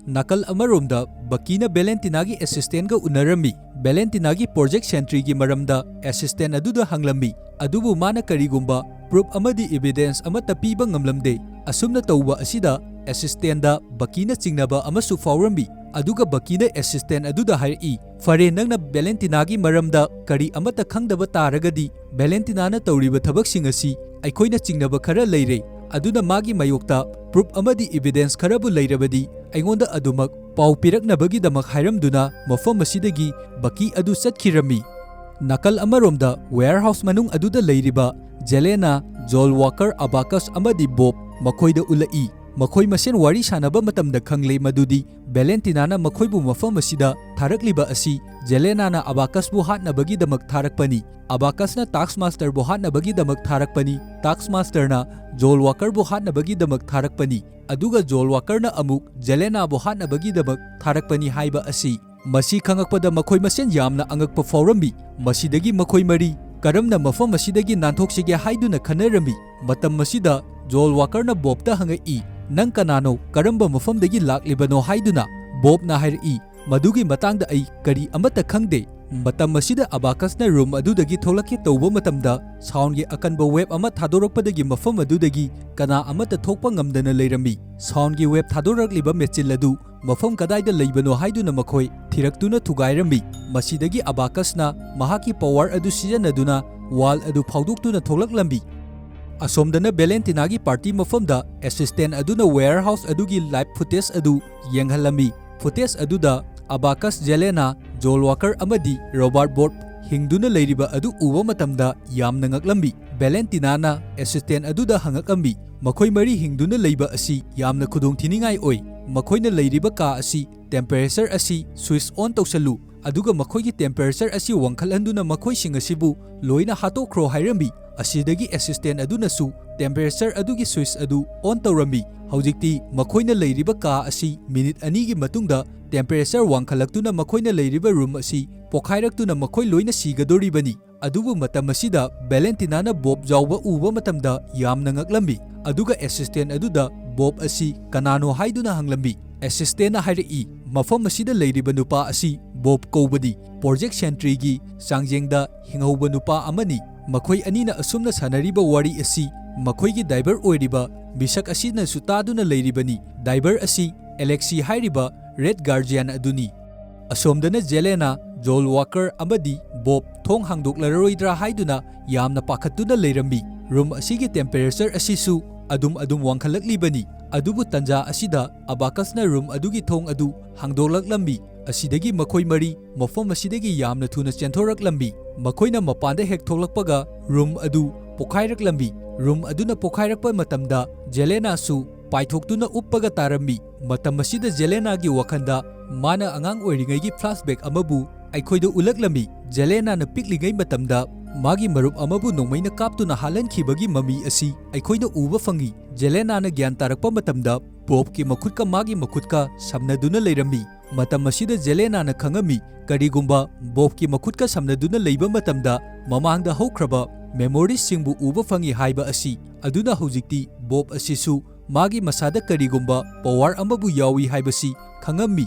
ꯅꯥꯀꯜ ꯑꯃꯔꯣꯝꯗ, ꯕꯀꯤꯅ ꯚꯦꯂꯦꯟꯇꯤꯅꯥꯒꯤ ꯑꯦꯁꯤꯁꯇꯦꯟꯒ ꯎꯅꯔꯝꯃꯤ꯫ ꯚꯦꯂꯦꯟꯇꯤꯅꯥꯒꯤ ꯄ꯭ꯔꯣꯖꯦꯛ ꯁꯦꯟꯇ꯭ꯔꯤꯒꯤ ꯃꯔꯝꯗ ꯑꯦꯁꯤꯁꯇꯦꯟ ꯑꯗꯨꯗ ꯍꯪꯂꯝꯃꯤ, ꯑꯗꯨꯕꯨ ꯃꯥꯅ ꯀꯔꯤꯒꯨꯝꯕ ꯄ꯭ꯔꯨꯐ ꯑꯃꯗꯤ ꯏꯚꯤꯗꯦꯟꯁ ꯑꯃꯠꯇ ꯄꯤꯕ ꯉꯝꯂꯝꯗꯦ꯫ ꯑꯁꯨꯝꯅ ꯇꯧꯕ ꯑꯁꯤꯗ ꯑꯦꯁꯤꯁꯇꯦꯟꯗ ꯕꯀꯤꯅ ꯆꯤꯡꯅꯕ ꯑꯃꯁꯨ ꯐꯥꯎꯔꯝꯃꯤ, ꯑꯗꯨꯒ ꯕꯀꯤꯅ ꯑꯦꯁꯤꯁꯇꯦꯟ ꯑꯗꯨꯗ ꯍꯥꯏꯔꯛꯏ, "ꯐꯔꯦ, ꯅꯪꯅ ꯚꯦꯂꯦꯟꯇꯤꯅꯥꯒꯤ ꯃꯔꯝꯗ ꯀꯔꯤ ꯑꯃꯠꯇ ꯈꯪꯗꯕ ꯇꯥꯔꯒꯗꯤ, ꯚꯦꯂꯦꯟꯇꯤꯅꯥꯅ ꯇꯧꯔꯤꯕ ꯊꯕꯛꯁꯤꯡ ꯑꯁꯤ ꯑꯩꯈꯣꯏꯅ ꯆꯤꯡꯅꯕ ꯈꯔ ꯂꯩꯔꯦ, ꯑꯗꯨꯅ ꯃꯥꯒꯤ ꯃꯥꯌꯣꯛꯇ ꯄ꯭ꯔꯨꯐ ꯑꯃꯗꯤ ꯏꯚꯤꯗꯦꯟꯁ ꯈꯔꯕꯨ ꯂꯩꯔꯕꯗꯤ ꯑꯩꯉꯣꯟꯗ ꯑꯗꯨꯃꯛ ꯄꯥꯎ ꯄꯤꯔꯛꯅꯕꯒꯤꯗꯃꯛ" ꯍꯥꯏꯔꯝꯗꯨꯅ ꯃꯐꯝ ꯑꯁꯤꯗꯒꯤ ꯕꯀꯤ ꯑꯗꯨ ꯆꯠꯈꯤꯔꯝꯃꯤ꯫ ꯅꯥꯀꯜ ꯑꯃꯔꯣꯝꯗ, ꯋꯦꯌꯔꯍꯥꯎꯁ ꯃꯅꯨꯡ ꯑꯗꯨꯗ ꯂꯩꯔꯤꯕ ꯖꯦꯂꯦꯅꯥ, ꯖꯣꯜ ꯋꯥꯀꯔ, ꯑꯕꯥꯀꯁ ꯑꯃꯗꯤ ꯕꯣꯕ ꯃꯈꯣꯏꯗ ꯎꯠꯂꯛꯏ꯫ ꯃꯈꯣꯏ ꯃꯁꯦꯟ ꯋꯥꯔꯤ ꯁꯥꯟꯅꯕ ꯃꯇꯝꯗ ꯈꯪꯂꯦ ꯃꯗꯨꯗꯤ ꯚꯦꯂꯦꯟꯇꯤꯅꯥꯅ ꯃꯈꯣꯏꯕꯨ ꯃꯐꯝ ꯑꯁꯤꯗ ꯊꯥꯔꯛꯂꯤꯕ ꯑꯁꯤ ꯖꯦꯂꯦꯅꯥꯅ ꯑꯕꯥꯀꯁꯄꯨ ꯍꯥꯠꯅꯕꯒꯤꯗꯃꯛ ꯊꯥꯔꯛꯄꯅꯤ, ꯑꯕꯥꯀꯁꯅ ꯇꯥꯛꯁ ꯃꯥꯁꯇꯔꯕꯨ ꯍꯥꯠꯅꯕꯒꯤꯗꯃꯛ ꯊꯥꯔꯛꯄꯅꯤ, ꯇꯥꯛꯁ ꯃꯥꯁꯇꯔꯅ ꯖꯣꯜ ꯋꯥꯀꯔꯕꯨ ꯍꯥꯠꯅꯕꯒꯤꯗꯃꯛ ꯊꯥꯔꯛꯄꯅꯤ, ꯑꯗꯨꯒ ꯖꯣꯜ ꯋꯥꯀꯔꯅ ꯑꯃꯨꯛ ꯖꯦꯂꯦꯅꯥꯕꯨ ꯍꯥꯠꯅꯕꯒꯤꯗꯃꯛ ꯊꯥꯔꯛꯄꯅꯤ ꯍꯥꯏꯕ ꯑꯁꯤ꯫ ꯃꯁꯤ ꯈꯪꯂꯛꯄꯗ ꯃꯈꯣꯏ ꯃꯁꯦꯟ ꯌꯥꯝꯅ ꯑꯉꯛꯄ ꯐꯥꯎꯔꯝꯃꯤ꯫ ꯃꯁꯤꯗꯒꯤ ꯃꯈꯣꯏ ꯃꯔꯤ ꯀꯔꯝꯅ ꯃꯐꯝ ꯑꯁꯤꯗꯒꯤ ꯅꯥꯟꯊꯣꯛꯁꯤꯒꯦ ꯍꯥꯏꯗꯨꯅ ꯈꯟꯅꯔꯝꯃꯤ꯫ ꯃꯇꯝ ꯑꯁꯤꯗ ꯖꯣꯜ ꯋꯥꯀꯔꯅ ꯕꯣꯕꯇ ꯍꯪꯉꯛꯏ, "ꯅꯪ ꯀꯅꯥꯅꯣ? ꯀꯔꯝꯕ ꯃꯐꯝꯗꯒꯤ ꯂꯥꯛꯂꯤꯕꯅꯣ?" ꯍꯥꯏꯗꯨꯅ꯫ ꯕꯣꯕꯅ ꯍꯥꯏꯔꯛꯏ, "ꯃꯗꯨꯒꯤ ꯃꯇꯥꯡꯗ ꯑꯩ ꯀꯔꯤ ꯑꯃꯠꯇ ꯈꯪꯗꯦ"꯫ ꯃꯇꯝ ꯑꯁꯤꯗ ꯑꯕꯥꯀꯁꯅ ꯔꯨꯝ ꯑꯗꯨꯗꯒꯤ ꯊꯣꯛꯂꯛꯀꯦ ꯇꯧꯕ ꯃꯇꯝꯗ, ꯁꯥꯎꯟꯒꯤ ꯑꯀꯟꯕ ꯋꯦꯕ ꯑꯃ ꯊꯥꯗꯣꯔꯛꯄꯗꯒꯤ ꯃꯐꯝ ꯑꯗꯨꯗꯒꯤ ꯀꯅꯥ ꯑꯃꯠꯇ ꯊꯣꯛꯄ ꯉꯝꯗꯅ ꯂꯩꯔꯝꯃꯤ꯫ ꯁꯥꯎꯟꯒꯤ ꯋꯦꯕ ꯊꯥꯗꯣꯔꯛꯂꯤꯕ ꯃꯦꯆꯤꯟ ꯑꯗꯨ ꯃꯐꯝ ꯀꯗꯥꯏꯗ ꯂꯩꯕꯅꯣ ꯍꯥꯏꯗꯨꯅ ꯃꯈꯣꯏ ꯊꯤꯔꯛꯇꯨꯅ ꯊꯨꯒꯥꯏꯔꯝꯃꯤ꯫ ꯃꯁꯤꯗꯒꯤ ꯑꯕꯥꯀꯁꯅ ꯃꯍꯥꯛꯀꯤ ꯄꯋꯥꯔ ꯑꯗꯨ ꯁꯤꯖꯤꯟꯅꯗꯨꯅ ꯋꯥꯜ ꯑꯗꯨ ꯐꯥꯎꯗꯣꯛꯇꯨꯅ ꯊꯣꯛꯂꯛꯂꯝꯃꯤ꯫ ꯑꯁꯣꯝꯗꯅ ꯚꯦꯂꯦꯟꯇꯤꯅꯥꯒꯤ ꯄꯥꯔꯇꯤ ꯃꯐꯝꯗ ꯑꯦꯁꯤꯁꯇꯦꯟ ꯑꯗꯨꯅ ꯋꯦꯌꯔꯍꯥꯎꯁ ꯑꯗꯨꯒꯤ ꯂꯥꯏꯚ ꯐꯨꯇꯦꯖ ꯑꯗꯨ ꯌꯦꯡꯍꯜꯂꯝꯃꯤ꯫ ꯐꯨꯇꯦꯖ ꯑꯗꯨꯗ ꯑꯕꯥꯀꯁ, ꯖꯦꯂꯦꯅꯥ, ꯖꯣꯜ ꯋꯥꯀꯔ ꯑꯃꯗꯤ ꯔꯣꯕꯥꯔꯠ ꯕꯣꯕ ꯍꯤꯡꯗꯨꯅ ꯂꯩꯔꯤꯕ ꯑꯗꯨ ꯎꯕ ꯃꯇꯝꯗ ꯌꯥꯝꯅ ꯉꯛꯂꯝꯃꯤ꯫ ꯚꯦꯂꯦꯟꯇꯤꯅꯥꯅ ꯑꯦꯁꯤꯁꯇꯦꯟ ꯑꯗꯨꯗ ꯍꯪꯉꯛꯂꯝꯃꯤ, "ꯃꯈꯣꯏ ꯃꯔꯤ ꯍꯤꯡꯗꯨꯅ ꯂꯩꯕ ꯑꯁꯤ ꯌꯥꯝꯅ ꯈꯨꯗꯣꯡꯊꯤꯅꯤꯡꯉꯥꯏ ꯑꯣꯏ꯫ ꯃꯈꯣꯏꯅ ꯂꯩꯔꯤꯕ ꯀꯥ ꯑꯁꯤ "Temperature ꯑꯁꯤ switch on ꯇꯧꯁꯜꯂꯨ, ꯑꯗꯨꯒ ꯃꯈꯣꯏꯒꯤ temperature ꯑꯁꯤ ꯋꯥꯡꯈꯠꯍꯟꯗꯨꯅ ꯃꯈꯣꯏꯁꯤꯡ ꯑꯁꯤꯕꯨ ꯂꯣꯏꯅ ꯍꯥꯠꯇꯣꯛꯈ꯭ꯔꯣ" ꯍꯥꯏꯔꯝꯃꯤ꯫ ꯑꯁꯤꯗꯒꯤ assistant ꯑꯗꯨꯅꯁꯨ temperature ꯑꯗꯨꯒꯤ switch ꯑꯗꯨ on ꯇꯧꯔꯝꯃꯤ꯫ ꯍꯧꯖꯤꯛꯇꯤ ꯃꯈꯣꯏꯅ ꯂꯩꯔꯤꯕ ꯀꯥ ꯑꯁꯤ minute ꯑꯅꯤꯒꯤ ꯃꯇꯨꯡꯗ temperature ꯋꯥꯡꯈꯠꯂꯛꯇꯨꯅ ꯃꯈꯣꯏꯅ ꯂꯩꯔꯤꯕ room ꯑꯁꯤ ꯄꯣꯈꯥꯏꯔꯛꯇꯨꯅ ꯃꯈꯣꯏ ꯂꯣꯏꯅ ꯁꯤꯒꯗꯧꯔꯤꯕꯅꯤ꯫ ꯑꯗꯨꯕꯨ ꯃꯇꯝ ꯑꯁꯤꯗ ꯚꯦꯂꯦꯟꯇꯤꯅꯥꯅ ꯕꯣꯕ ꯌꯥꯎꯕ ꯎꯕ ꯃꯇꯝꯗ ꯌꯥꯝꯅ ꯉꯛꯂꯝꯃꯤ, ꯑꯗꯨꯒ assistant ꯑꯗꯨꯗ ꯕꯣꯕ ꯑꯁꯤ ꯀꯅꯥꯅꯣ ꯍꯥꯏꯗꯨꯅ ꯍꯪꯂꯝꯃꯤ꯫ Assistantꯅ ꯍꯥꯏꯔꯛꯏ, "ꯃꯐꯝ ꯑꯁꯤꯗ ꯂꯩꯔꯤꯕ ꯅꯨꯄꯥ ꯑꯁꯤ ꯕꯣꯕ ꯀꯧꯕꯅꯤ, Project Sentryꯒꯤ ꯆꯥꯡꯖꯦꯡꯗ ꯍꯤꯡꯍꯧꯕ ꯅꯨꯄꯥ ꯑꯃꯅꯤ꯫ ꯃꯈꯣꯏ ꯑꯅꯤꯅ ꯑꯁꯨꯝꯅ ꯁꯥꯟꯅꯔꯤꯕ ꯋꯥꯔꯤ ꯑꯁꯤ ꯃꯈꯣꯏꯒꯤ diver ꯑꯣꯏꯔꯤꯕ ꯃꯤꯁꯛ ꯑꯁꯤꯅꯁꯨ ꯇꯥꯗꯨꯅ ꯂꯩꯔꯤꯕꯅꯤ꯫ Diver ꯑꯁꯤ ꯑꯦꯂꯦꯛꯁꯤ ꯍꯥꯏꯔꯤꯕ Red Guardian ꯑꯗꯨꯅꯤ"꯫ ꯑꯁꯣꯝꯗꯅ ꯖꯦꯂꯦꯅꯥ, ꯖꯣꯜ ꯋꯥꯀꯔ ꯑꯃꯗꯤ ꯕꯣꯕ ꯊꯣꯡ ꯍꯥꯡꯗꯣꯛꯂꯔꯣꯏꯗ꯭ꯔꯥ ꯍꯥꯏꯗꯨꯅ ꯌꯥꯝꯅ ꯄꯥꯈꯠꯇꯨꯅ ꯂꯩꯔꯝꯃꯤ꯫ Room ꯑꯁꯤꯒꯤ temperature ꯑꯁꯤꯁꯨ ꯑꯗꯨꯝ ꯑꯗꯨꯝ ꯋꯥꯡꯈꯠꯂꯛꯂꯤꯕꯅꯤ꯫ ꯑꯗꯨꯕꯨ ꯇꯟꯖꯥ ꯑꯁꯤꯗ ꯑꯕꯥꯀꯁꯅ room ꯑꯗꯨꯒꯤ ꯊꯣꯡ ꯑꯗꯨ ꯍꯥꯡꯗꯣꯛꯂꯛꯂꯝꯃꯤ꯫ ꯑꯁꯤꯗꯒꯤ ꯃꯈꯣꯏ ꯃꯔꯤ ꯃꯐꯝ ꯑꯁꯤꯗꯒꯤ ꯌꯥꯝꯅ ꯊꯨꯅ ꯆꯦꯟꯊꯣꯔꯛꯂꯝꯃꯤ꯫ ꯃꯈꯣꯏꯅ ꯃꯄꯥꯟꯗ ꯍꯦꯛ ꯊꯣꯛꯂꯛꯄꯒ room ꯑꯗꯨ ꯄꯣꯈꯥꯏꯔꯛꯂꯝꯃꯤ꯫ Room ꯑꯗꯨꯅ ꯄꯣꯈꯥꯏꯔꯛꯄ ꯃꯇꯝꯗ ꯖꯦꯂꯦꯅꯥꯁꯨ ꯄꯥꯏꯊꯣꯛꯇꯨꯅ ꯎꯞꯄꯒ ꯇꯥꯔꯝꯃꯤ꯫ ꯃꯇꯝ ꯑꯁꯤꯗ ꯖꯦꯂꯦꯅꯥꯒꯤ ꯋꯥꯈꯜꯗ ꯃꯥꯅ ꯑꯉꯥꯡ ꯑꯣꯏꯔꯤꯉꯩꯒꯤ flashback ꯑꯃꯕꯨ ꯑꯩꯈꯣꯏꯗ ꯎꯠꯂꯛꯂꯝꯃꯤ꯫ ꯖꯦꯂꯦꯅꯥꯅ ꯄꯤꯛꯂꯤꯉꯩ ꯃꯇꯝꯗ ꯃꯥꯒꯤ ꯃꯔꯨꯞ ꯑꯃꯕꯨ ꯅꯣꯡꯃꯩꯅ ꯀꯥꯞꯇꯨꯅ ꯍꯥꯠꯍꯟꯈꯤꯕꯒꯤ ꯃꯃꯤ ꯑꯁꯤ ꯑꯩꯈꯣꯏꯅ ꯎꯕ ꯐꯪꯏ꯫ ꯖꯦꯂꯦꯅꯥꯅ ꯒ꯭ꯌꯥꯟ ꯇꯥꯔꯛꯄ ꯃꯇꯝꯗ ꯕꯣꯕꯀꯤ ꯃꯈꯨꯠꯀ ꯃꯥꯒꯤ ꯃꯈꯨꯠꯀ ꯁꯝꯅꯗꯨꯅ ꯂꯩꯔꯝꯃꯤ꯫ ꯃꯇꯝ ꯑꯁꯤꯗ ꯖꯦꯂꯦꯅꯥꯅ ꯈꯪꯉꯝꯃꯤ, ꯀꯔꯤꯒꯨꯝꯕ ꯕꯣꯕꯀꯤ ꯃꯈꯨꯠꯀ ꯁꯝꯅꯗꯨꯅ ꯂꯩꯕ ꯃꯇꯝꯗ ꯃꯃꯥꯡꯗ ꯍꯧꯈ꯭ꯔꯕ memoriesꯁꯤꯡꯕꯨ ꯎꯕ ꯐꯪꯏ ꯍꯥꯏꯕ ꯑꯁꯤ꯫ ꯑꯗꯨꯅ ꯍꯧꯖꯤꯛꯇꯤ ꯕꯣꯕ ꯑꯁꯤꯁꯨ ꯃꯥꯒꯤ ꯃꯁꯥꯗ ꯀꯔꯤꯒꯨꯝꯕ power ꯑꯃꯕꯨ ꯌꯥꯎꯏ ꯍꯥꯏꯕꯁꯤ ꯈꯪꯉꯝꯃꯤ꯫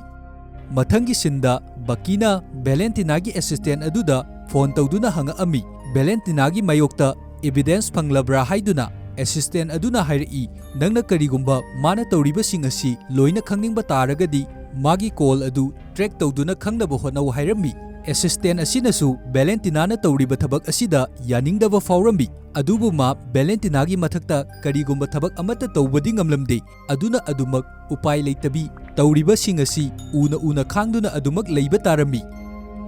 ꯃꯊꯪꯒꯤ sceneꯗ ꯕꯀꯤꯅ ꯚꯦꯂꯦꯟꯇꯤꯅꯥꯒꯤ assistant ꯑꯗꯨꯗ phone ꯇꯧꯗꯨꯅ ꯍꯪꯉꯛꯑꯝꯃꯤ, ꯚꯦꯂꯦꯟꯇꯤꯅꯥꯒꯤ ꯃꯥꯌꯣꯛꯇ evidence ꯐꯪꯂꯕ꯭ꯔꯥ ꯍꯥꯏꯗꯨꯅ꯫ Assistant ꯑꯗꯨꯅ ꯍꯥꯏꯔꯛꯏ, "ꯅꯪꯅ ꯀꯔꯤꯒꯨꯝꯕ ꯃꯥꯅ ꯇꯧꯔꯤꯕꯁꯤꯡ ꯑꯁꯤ ꯂꯣꯏꯅ ꯈꯪꯅꯤꯡꯕ ꯇꯥꯔꯒꯗꯤ ꯃꯥꯒꯤ call ꯑꯗꯨ track ꯇꯧꯗꯨꯅ ꯈꯪꯅꯕ ꯍꯣꯠꯅꯧ" ꯍꯥꯏꯔꯝꯃꯤ꯫ Assistant ꯑꯁꯤꯅꯁꯨ ꯚꯦꯂꯦꯟꯇꯤꯅꯥꯅ ꯇꯧꯔꯤꯕ ꯊꯕꯛ ꯑꯁꯤꯗ ꯌꯥꯅꯤꯡꯗꯕ ꯐꯥꯎꯔꯝꯃꯤ, ꯑꯗꯨꯕꯨ ꯃꯥ ꯚꯦꯂꯦꯟꯇꯤꯅꯥꯒꯤ ꯃꯊꯛꯇ ꯀꯔꯤꯒꯨꯝꯕ ꯊꯕꯛ ꯑꯃꯠꯇ ꯇꯧꯕꯗꯤ ꯉꯝꯂꯝꯗꯦ꯫ ꯑꯗꯨꯅ ꯑꯗꯨꯃꯛ ꯎꯄꯥꯏ ꯂꯩꯇꯕꯤ ꯇꯧꯔꯤꯕꯁꯤꯡ ꯑꯁꯤ ꯎꯅ ꯎꯅ ꯈꯥꯡꯗꯨꯅ ꯑꯗꯨꯃꯛ ꯂꯩꯕ ꯇꯥꯔꯝꯃꯤ꯫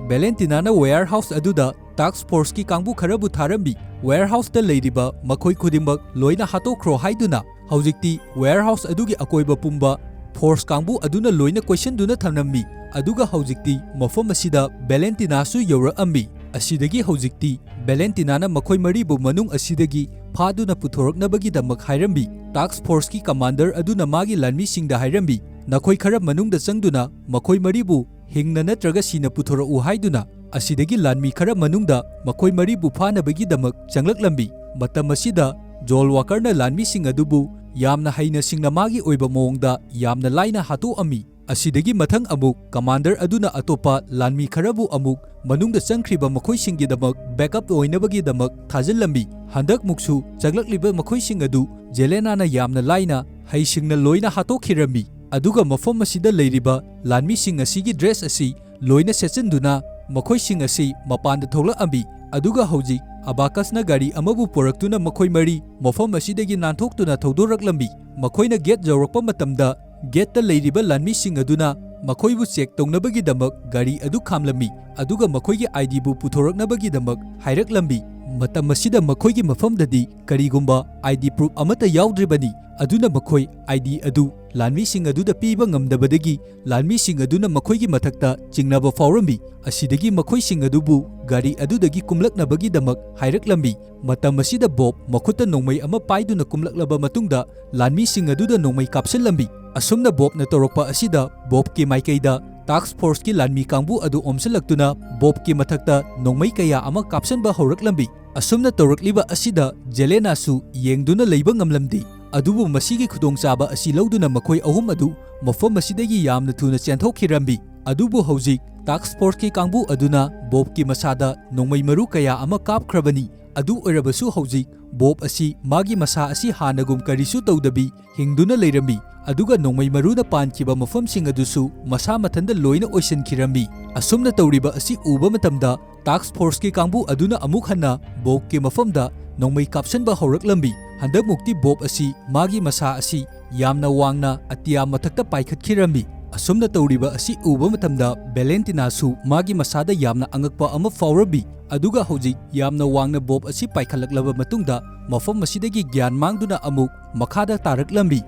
ꯚꯦꯂꯦꯟꯇꯤꯅꯥꯅ warehouse ꯑꯗꯨꯗ task forceꯀꯤ ꯀꯥꯡꯕꯨ ꯈꯔꯕꯨ ꯊꯥꯔꯝꯃꯤ, warehouseꯇ ꯂꯩꯔꯤꯕ ꯃꯈꯣꯏ ꯈꯨꯗꯤꯡꯃꯛ ꯂꯣꯏꯅ ꯍꯥꯠꯇꯣꯛꯈ꯭ꯔꯣ ꯍꯥꯏꯗꯨꯅ꯫ ꯍꯧꯖꯤꯛꯇꯤ warehouse ꯑꯗꯨꯒꯤ ꯑꯀꯣꯏꯕ ꯄꯨꯝꯕ ꯐꯣꯔꯁ ꯀꯥꯡꯕꯨ ꯑꯗꯨꯅ ꯂꯣꯏꯅ ꯀꯣꯏꯁꯤꯟꯗꯨꯅ ꯊꯝꯂꯝꯃꯤ꯫ ꯑꯗꯨꯒ ꯍꯧꯖꯤꯛꯇꯤ ꯃꯐꯝ ꯑꯁꯤꯗ ꯚꯦꯂꯦꯟꯇꯤꯅꯥꯁꯨ ꯌꯧꯔꯛꯑꯝꯃꯤ꯫ ꯑꯁꯤꯗꯒꯤ ꯍꯧꯖꯤꯛꯇꯤ ꯚꯦꯂꯦꯟꯇꯤꯅꯥꯅ ꯃꯈꯣꯏ ꯃꯔꯤꯕꯨ ꯃꯅꯨꯡ ꯑꯁꯤꯗꯒꯤ ꯐꯥꯗꯨꯅ ꯄꯨꯊꯣꯔꯛꯅꯕꯒꯤꯗꯃꯛ ꯍꯥꯏꯔꯝꯃꯤ꯫ ꯇꯥꯛꯁ ꯐꯣꯔꯁꯀꯤ ꯀꯃꯥꯟꯗꯔ ꯑꯗꯨꯅ ꯃꯥꯒꯤ ꯂꯥꯟꯃꯤꯁꯤꯡꯗ ꯍꯥꯏꯔꯝꯃꯤ, "ꯅꯈꯣꯏ ꯈꯔ ꯃꯅꯨꯡꯗ ꯆꯪꯗꯨꯅ ꯃꯈꯣꯏ ꯃꯔꯤꯕꯨ ꯍꯤꯡꯅ ꯅꯠꯇ꯭ꯔꯒ ꯁꯤꯅ ꯄꯨꯊꯣꯔꯛꯎ" ꯍꯥꯏꯗꯨꯅ꯫ ꯑꯁꯤꯗꯒꯤ ꯂꯥꯟꯃꯤ ꯈꯔ ꯃꯅꯨꯡꯗ ꯃꯈꯣꯏ ꯃꯔꯤꯕꯨ ꯐꯥꯅꯕꯒꯤꯗꯃꯛ ꯆꯪꯂꯛꯂꯝꯃꯤ꯫ ꯃꯇꯝ ꯑꯁꯤꯗ ꯖꯣꯜ ꯋꯥꯀꯔꯅ ꯂꯥꯟꯃꯤꯁꯤꯡ ꯑꯗꯨꯕꯨ ꯌꯥꯝꯅ ꯍꯩꯅ ꯁꯤꯡꯅ ꯃꯥꯒꯤ ꯑꯣꯏꯕ ꯃꯑꯣꯡꯗ ꯌꯥꯝꯅ ꯂꯥꯏꯅ ꯍꯥꯠꯇꯣꯛꯑꯝꯃꯤ꯫ ꯑꯁꯤꯗꯒꯤ ꯃꯊꯪ ꯑꯃꯨꯛ ꯀꯃꯥꯟꯗꯔ ꯑꯗꯨꯅ ꯑꯇꯣꯞꯄ ꯂꯥꯟꯃꯤ ꯈꯔꯕꯨ ꯑꯃꯨꯛ ꯃꯅꯨꯡꯗ ꯆꯪꯈ꯭ꯔꯤꯕ ꯃꯈꯣꯏꯁꯤꯡꯒꯤꯗꯃꯛ ꯕꯦꯛꯑꯞ ꯑꯣꯏꯅꯕꯒꯤꯗꯃꯛ ꯊꯥꯖꯤꯜꯂꯝꯃꯤ꯫ ꯍꯟꯗꯛꯃꯨꯛꯁꯨ ꯆꯪꯂꯛꯂꯤꯕ ꯃꯈꯣꯏꯁꯤꯡ ꯑꯗꯨ ꯖꯦꯂꯦꯅꯥꯅ ꯌꯥꯝꯅ ꯂꯥꯏꯅ ꯍꯩꯁꯤꯡꯅ ꯂꯣꯏꯅ ꯍꯥꯠꯇꯣꯛꯈꯤꯔꯝꯃꯤ꯫ ꯑꯗꯨꯒ ꯃꯐꯝ ꯑꯁꯤꯗ ꯂꯩꯔꯤꯕ ꯂꯥꯟꯃꯤꯁꯤꯡ ꯑꯁꯤꯒꯤ ꯗ꯭ꯔꯦꯁ ꯑꯁꯤ ꯂꯣꯏꯅ ꯁꯦꯠꯆꯤꯟꯗꯨꯅ ꯃꯈꯣꯏꯁꯤꯡ ꯑꯁꯤ ꯃꯄꯥꯟꯗ ꯊꯣꯛꯂꯛꯑꯝꯃꯤ꯫ ꯑꯗꯨꯒ ꯍꯧꯖꯤꯛ ꯑꯕꯥꯀꯁꯅ ꯒꯥꯔꯤ ꯑꯃꯕꯨ ꯄꯨꯔꯛꯇꯨꯅ ꯃꯈꯣꯏ ꯃꯔꯤ ꯃꯐꯝ ꯑꯁꯤꯗꯒꯤ ꯅꯥꯟꯊꯣꯛꯇꯨꯅ ꯊꯧꯗꯣꯔꯛꯂꯝꯃꯤ꯫ ꯃꯈꯣꯏꯅ ꯒꯦꯠ ꯌꯧꯔꯛꯄ ꯃꯇꯝꯗ ꯒꯦꯠꯇ ꯂꯩꯔꯤꯕ ꯂꯥꯟꯃꯤꯁꯤꯡ ꯑꯗꯨꯅ ꯃꯈꯣꯏꯕꯨ ꯆꯦꯛ ꯇꯧꯅꯕꯒꯤꯗꯃꯛ ꯒꯥꯔꯤ ꯑꯗꯨ ꯈꯥꯝꯂꯝꯃꯤ, ꯑꯗꯨꯒ ꯃꯈꯣꯏꯒꯤ ꯑꯥꯏ ꯗꯤꯕꯨ ꯄꯨꯊꯣꯔꯛꯅꯕꯒꯤꯗꯃꯛ ꯍꯥꯏꯔꯛꯂꯝꯃꯤ꯫ ꯃꯇꯝ ꯑꯁꯤꯗ ꯃꯈꯣꯏꯒꯤ ꯃꯐꯝꯗꯗꯤ ꯀꯔꯤꯒꯨꯝꯕ ꯑꯥꯏ ꯗꯤ ꯄ꯭ꯔꯨꯐ ꯑꯃꯠꯇ ꯌꯥꯎꯗ꯭ꯔꯤꯕꯅꯤ, ꯑꯗꯨꯅ ꯃꯈꯣꯏ ꯑꯥꯏ ꯗꯤ ꯑꯗꯨ ꯂꯥꯟꯃꯤꯁꯤꯡ ꯑꯗꯨꯗ ꯄꯤꯕ ꯉꯝꯗꯕꯗꯒꯤ ꯂꯥꯟꯃꯤꯁꯤꯡ ꯑꯗꯨꯅ ꯃꯈꯣꯏꯒꯤ ꯃꯊꯛꯇ ꯆꯤꯡꯅꯕ ꯐꯥꯎꯔꯝꯃꯤ꯫ ꯑꯁꯤꯗꯒꯤ ꯃꯈꯣꯏꯁꯤꯡ ꯑꯗꯨꯕꯨ ꯒꯥꯔꯤ ꯑꯗꯨꯗꯒꯤ ꯀꯨꯝꯂꯛꯅꯕꯒꯤꯗꯃꯛ ꯍꯥꯏꯔꯛꯂꯝꯃꯤ꯫ ꯃꯇꯝ ꯑꯁꯤꯗ ꯕꯣꯕ ꯃꯈꯨꯠꯇ ꯅꯣꯡꯃꯩ ꯑꯃ ꯄꯥꯏꯗꯨꯅ ꯀꯨꯝꯂꯛꯂꯕ ꯃꯇꯨꯡꯗ ꯂꯥꯟꯃꯤꯁꯤꯡ ꯑꯗꯨꯗ ꯅꯣꯡꯃꯩ ꯀꯥꯞꯁꯤꯜꯂꯝꯃꯤ꯫ ꯑꯁꯨꯝꯅ ꯕꯣꯕꯅ ꯇꯧꯔꯛꯄ ꯑꯁꯤꯗ ꯕꯣꯕꯀꯤ ꯃꯥꯏꯀꯩꯗ ꯇꯥꯛꯁ ꯐꯣꯔꯁꯀꯤ ꯂꯥꯟꯃꯤ ꯀꯥꯡꯕꯨ ꯑꯗꯨ ꯑꯣꯝꯁꯤꯜꯂꯛꯇꯨꯅ ꯕꯣꯕꯀꯤ ꯃꯊꯛꯇ ꯅꯣꯡꯃꯩ ꯀꯌꯥ ꯑꯃ ꯀꯥꯞꯁꯤꯟꯕ ꯍꯧꯔꯛꯂꯝꯃꯤ꯫ ꯑꯁꯨꯝꯅ ꯇꯧꯔꯛꯂꯤꯕ ꯑꯁꯤꯗ ꯖꯦꯂꯦꯅꯥꯁꯨ ꯌꯦꯡꯗꯨꯅ ꯂꯩꯕ ꯉꯝꯂꯝꯗꯦ꯫ ꯑꯗꯨꯕꯨ ꯃꯁꯤꯒꯤ ꯈꯨꯗꯣꯡꯆꯥꯕ ꯑꯁꯤ ꯂꯧꯗꯨꯅ ꯃꯈꯣꯏ ꯑꯍꯨꯝ ꯑꯗꯨ ꯃꯐꯝ ꯑꯁꯤꯗꯒꯤ ꯌꯥꯝꯅ ꯊꯨꯅ ꯆꯦꯟꯊꯣꯛꯈꯤꯔꯝꯃꯤ꯫ ꯑꯗꯨꯕꯨ ꯍꯧꯖꯤꯛ ꯇꯥꯛꯁ ꯐꯣꯔꯁꯀꯤ ꯀꯥꯡꯕꯨ ꯑꯗꯨꯅ ꯕꯣꯕꯀꯤ ꯃꯁꯥꯗ ꯅꯣꯡꯃꯩ ꯃꯔꯨ ꯀꯌꯥ ꯑꯃ ꯀꯥꯞꯈ꯭ꯔꯕꯅꯤ꯫ ꯑꯗꯨ ꯑꯣꯏꯔꯕꯁꯨ ꯍꯧꯖꯤꯛ ꯕꯣꯕ ꯑꯁꯤ ꯃꯥꯒꯤ ꯃꯁꯥ ꯑꯁꯤ ꯍꯥꯟꯅꯒꯨꯝ ꯀꯔꯤꯁꯨ ꯇꯧꯗꯕꯤ ꯍꯤꯡꯗꯨꯅ ꯂꯩꯔꯝꯃꯤ꯫ ꯑꯗꯨꯒ ꯅꯣꯡꯃꯩ ꯃꯔꯨꯅ ꯄꯥꯟꯈꯤꯕ ꯃꯐꯝꯁꯤꯡ ꯑꯗꯨꯁꯨ ꯃꯁꯥ ꯃꯊꯟꯇ ꯂꯣꯏꯅ ꯑꯣꯏꯁꯤꯟꯈꯤꯔꯝꯃꯤ꯫ ꯑꯁꯨꯝꯅ ꯇꯧꯔꯤꯕ ꯑꯁꯤ ꯎꯕ ꯃꯇꯝꯗ ꯇꯥꯛꯁ ꯐꯣꯔꯁꯀꯤ ꯀꯥꯡꯕꯨ ꯑꯗꯨꯅ ꯑꯃꯨꯛ ꯍꯟꯅ ꯕꯣꯕꯀꯤ ꯃꯐꯝꯗ ꯅꯣꯡꯃꯩ ꯀꯥꯞꯁꯤꯟꯕ ꯍꯧꯔꯛꯂꯝꯃꯤ꯫ ꯍꯟꯗꯛꯃꯨꯛꯇꯤ ꯕꯣꯕ ꯑꯁꯤ ꯃꯥꯒꯤ ꯃꯁꯥ ꯑꯁꯤ ꯌꯥꯝꯅ ꯋꯥꯡꯅ ꯑꯇꯤꯌꯥ ꯃꯊꯛꯇ ꯄꯥꯏꯈꯠꯈꯤꯔꯝꯃꯤ꯫ ꯑꯁꯨꯝꯅ ꯇꯧꯔꯤꯕ ꯑꯁꯤ ꯎꯕ ꯃꯇꯝꯗ ꯚꯦꯂꯦꯟꯇꯤꯅꯥꯁꯨ ꯃꯥꯒꯤ ꯃꯁꯥꯗ ꯌꯥꯝꯅ ꯑꯉꯛꯄ ꯑꯃ ꯐꯥꯎꯔꯝꯃꯤ꯫ ꯑꯗꯨꯒ ꯍꯧꯖꯤꯛ ꯌꯥꯝꯅ ꯋꯥꯡꯅ ꯕꯣꯕ ꯑꯁꯤ ꯄꯥꯏꯈꯠꯂꯛꯂꯕ ꯃꯇꯨꯡꯗ ꯃꯐꯝ ꯑꯁꯤꯗꯒꯤ ꯒ꯭ꯌꯥꯟ ꯃꯥꯡꯗꯨꯅ ꯑꯃꯨꯛ ꯃꯈꯥꯗ ꯇꯥꯔꯛꯂꯝꯃꯤ꯫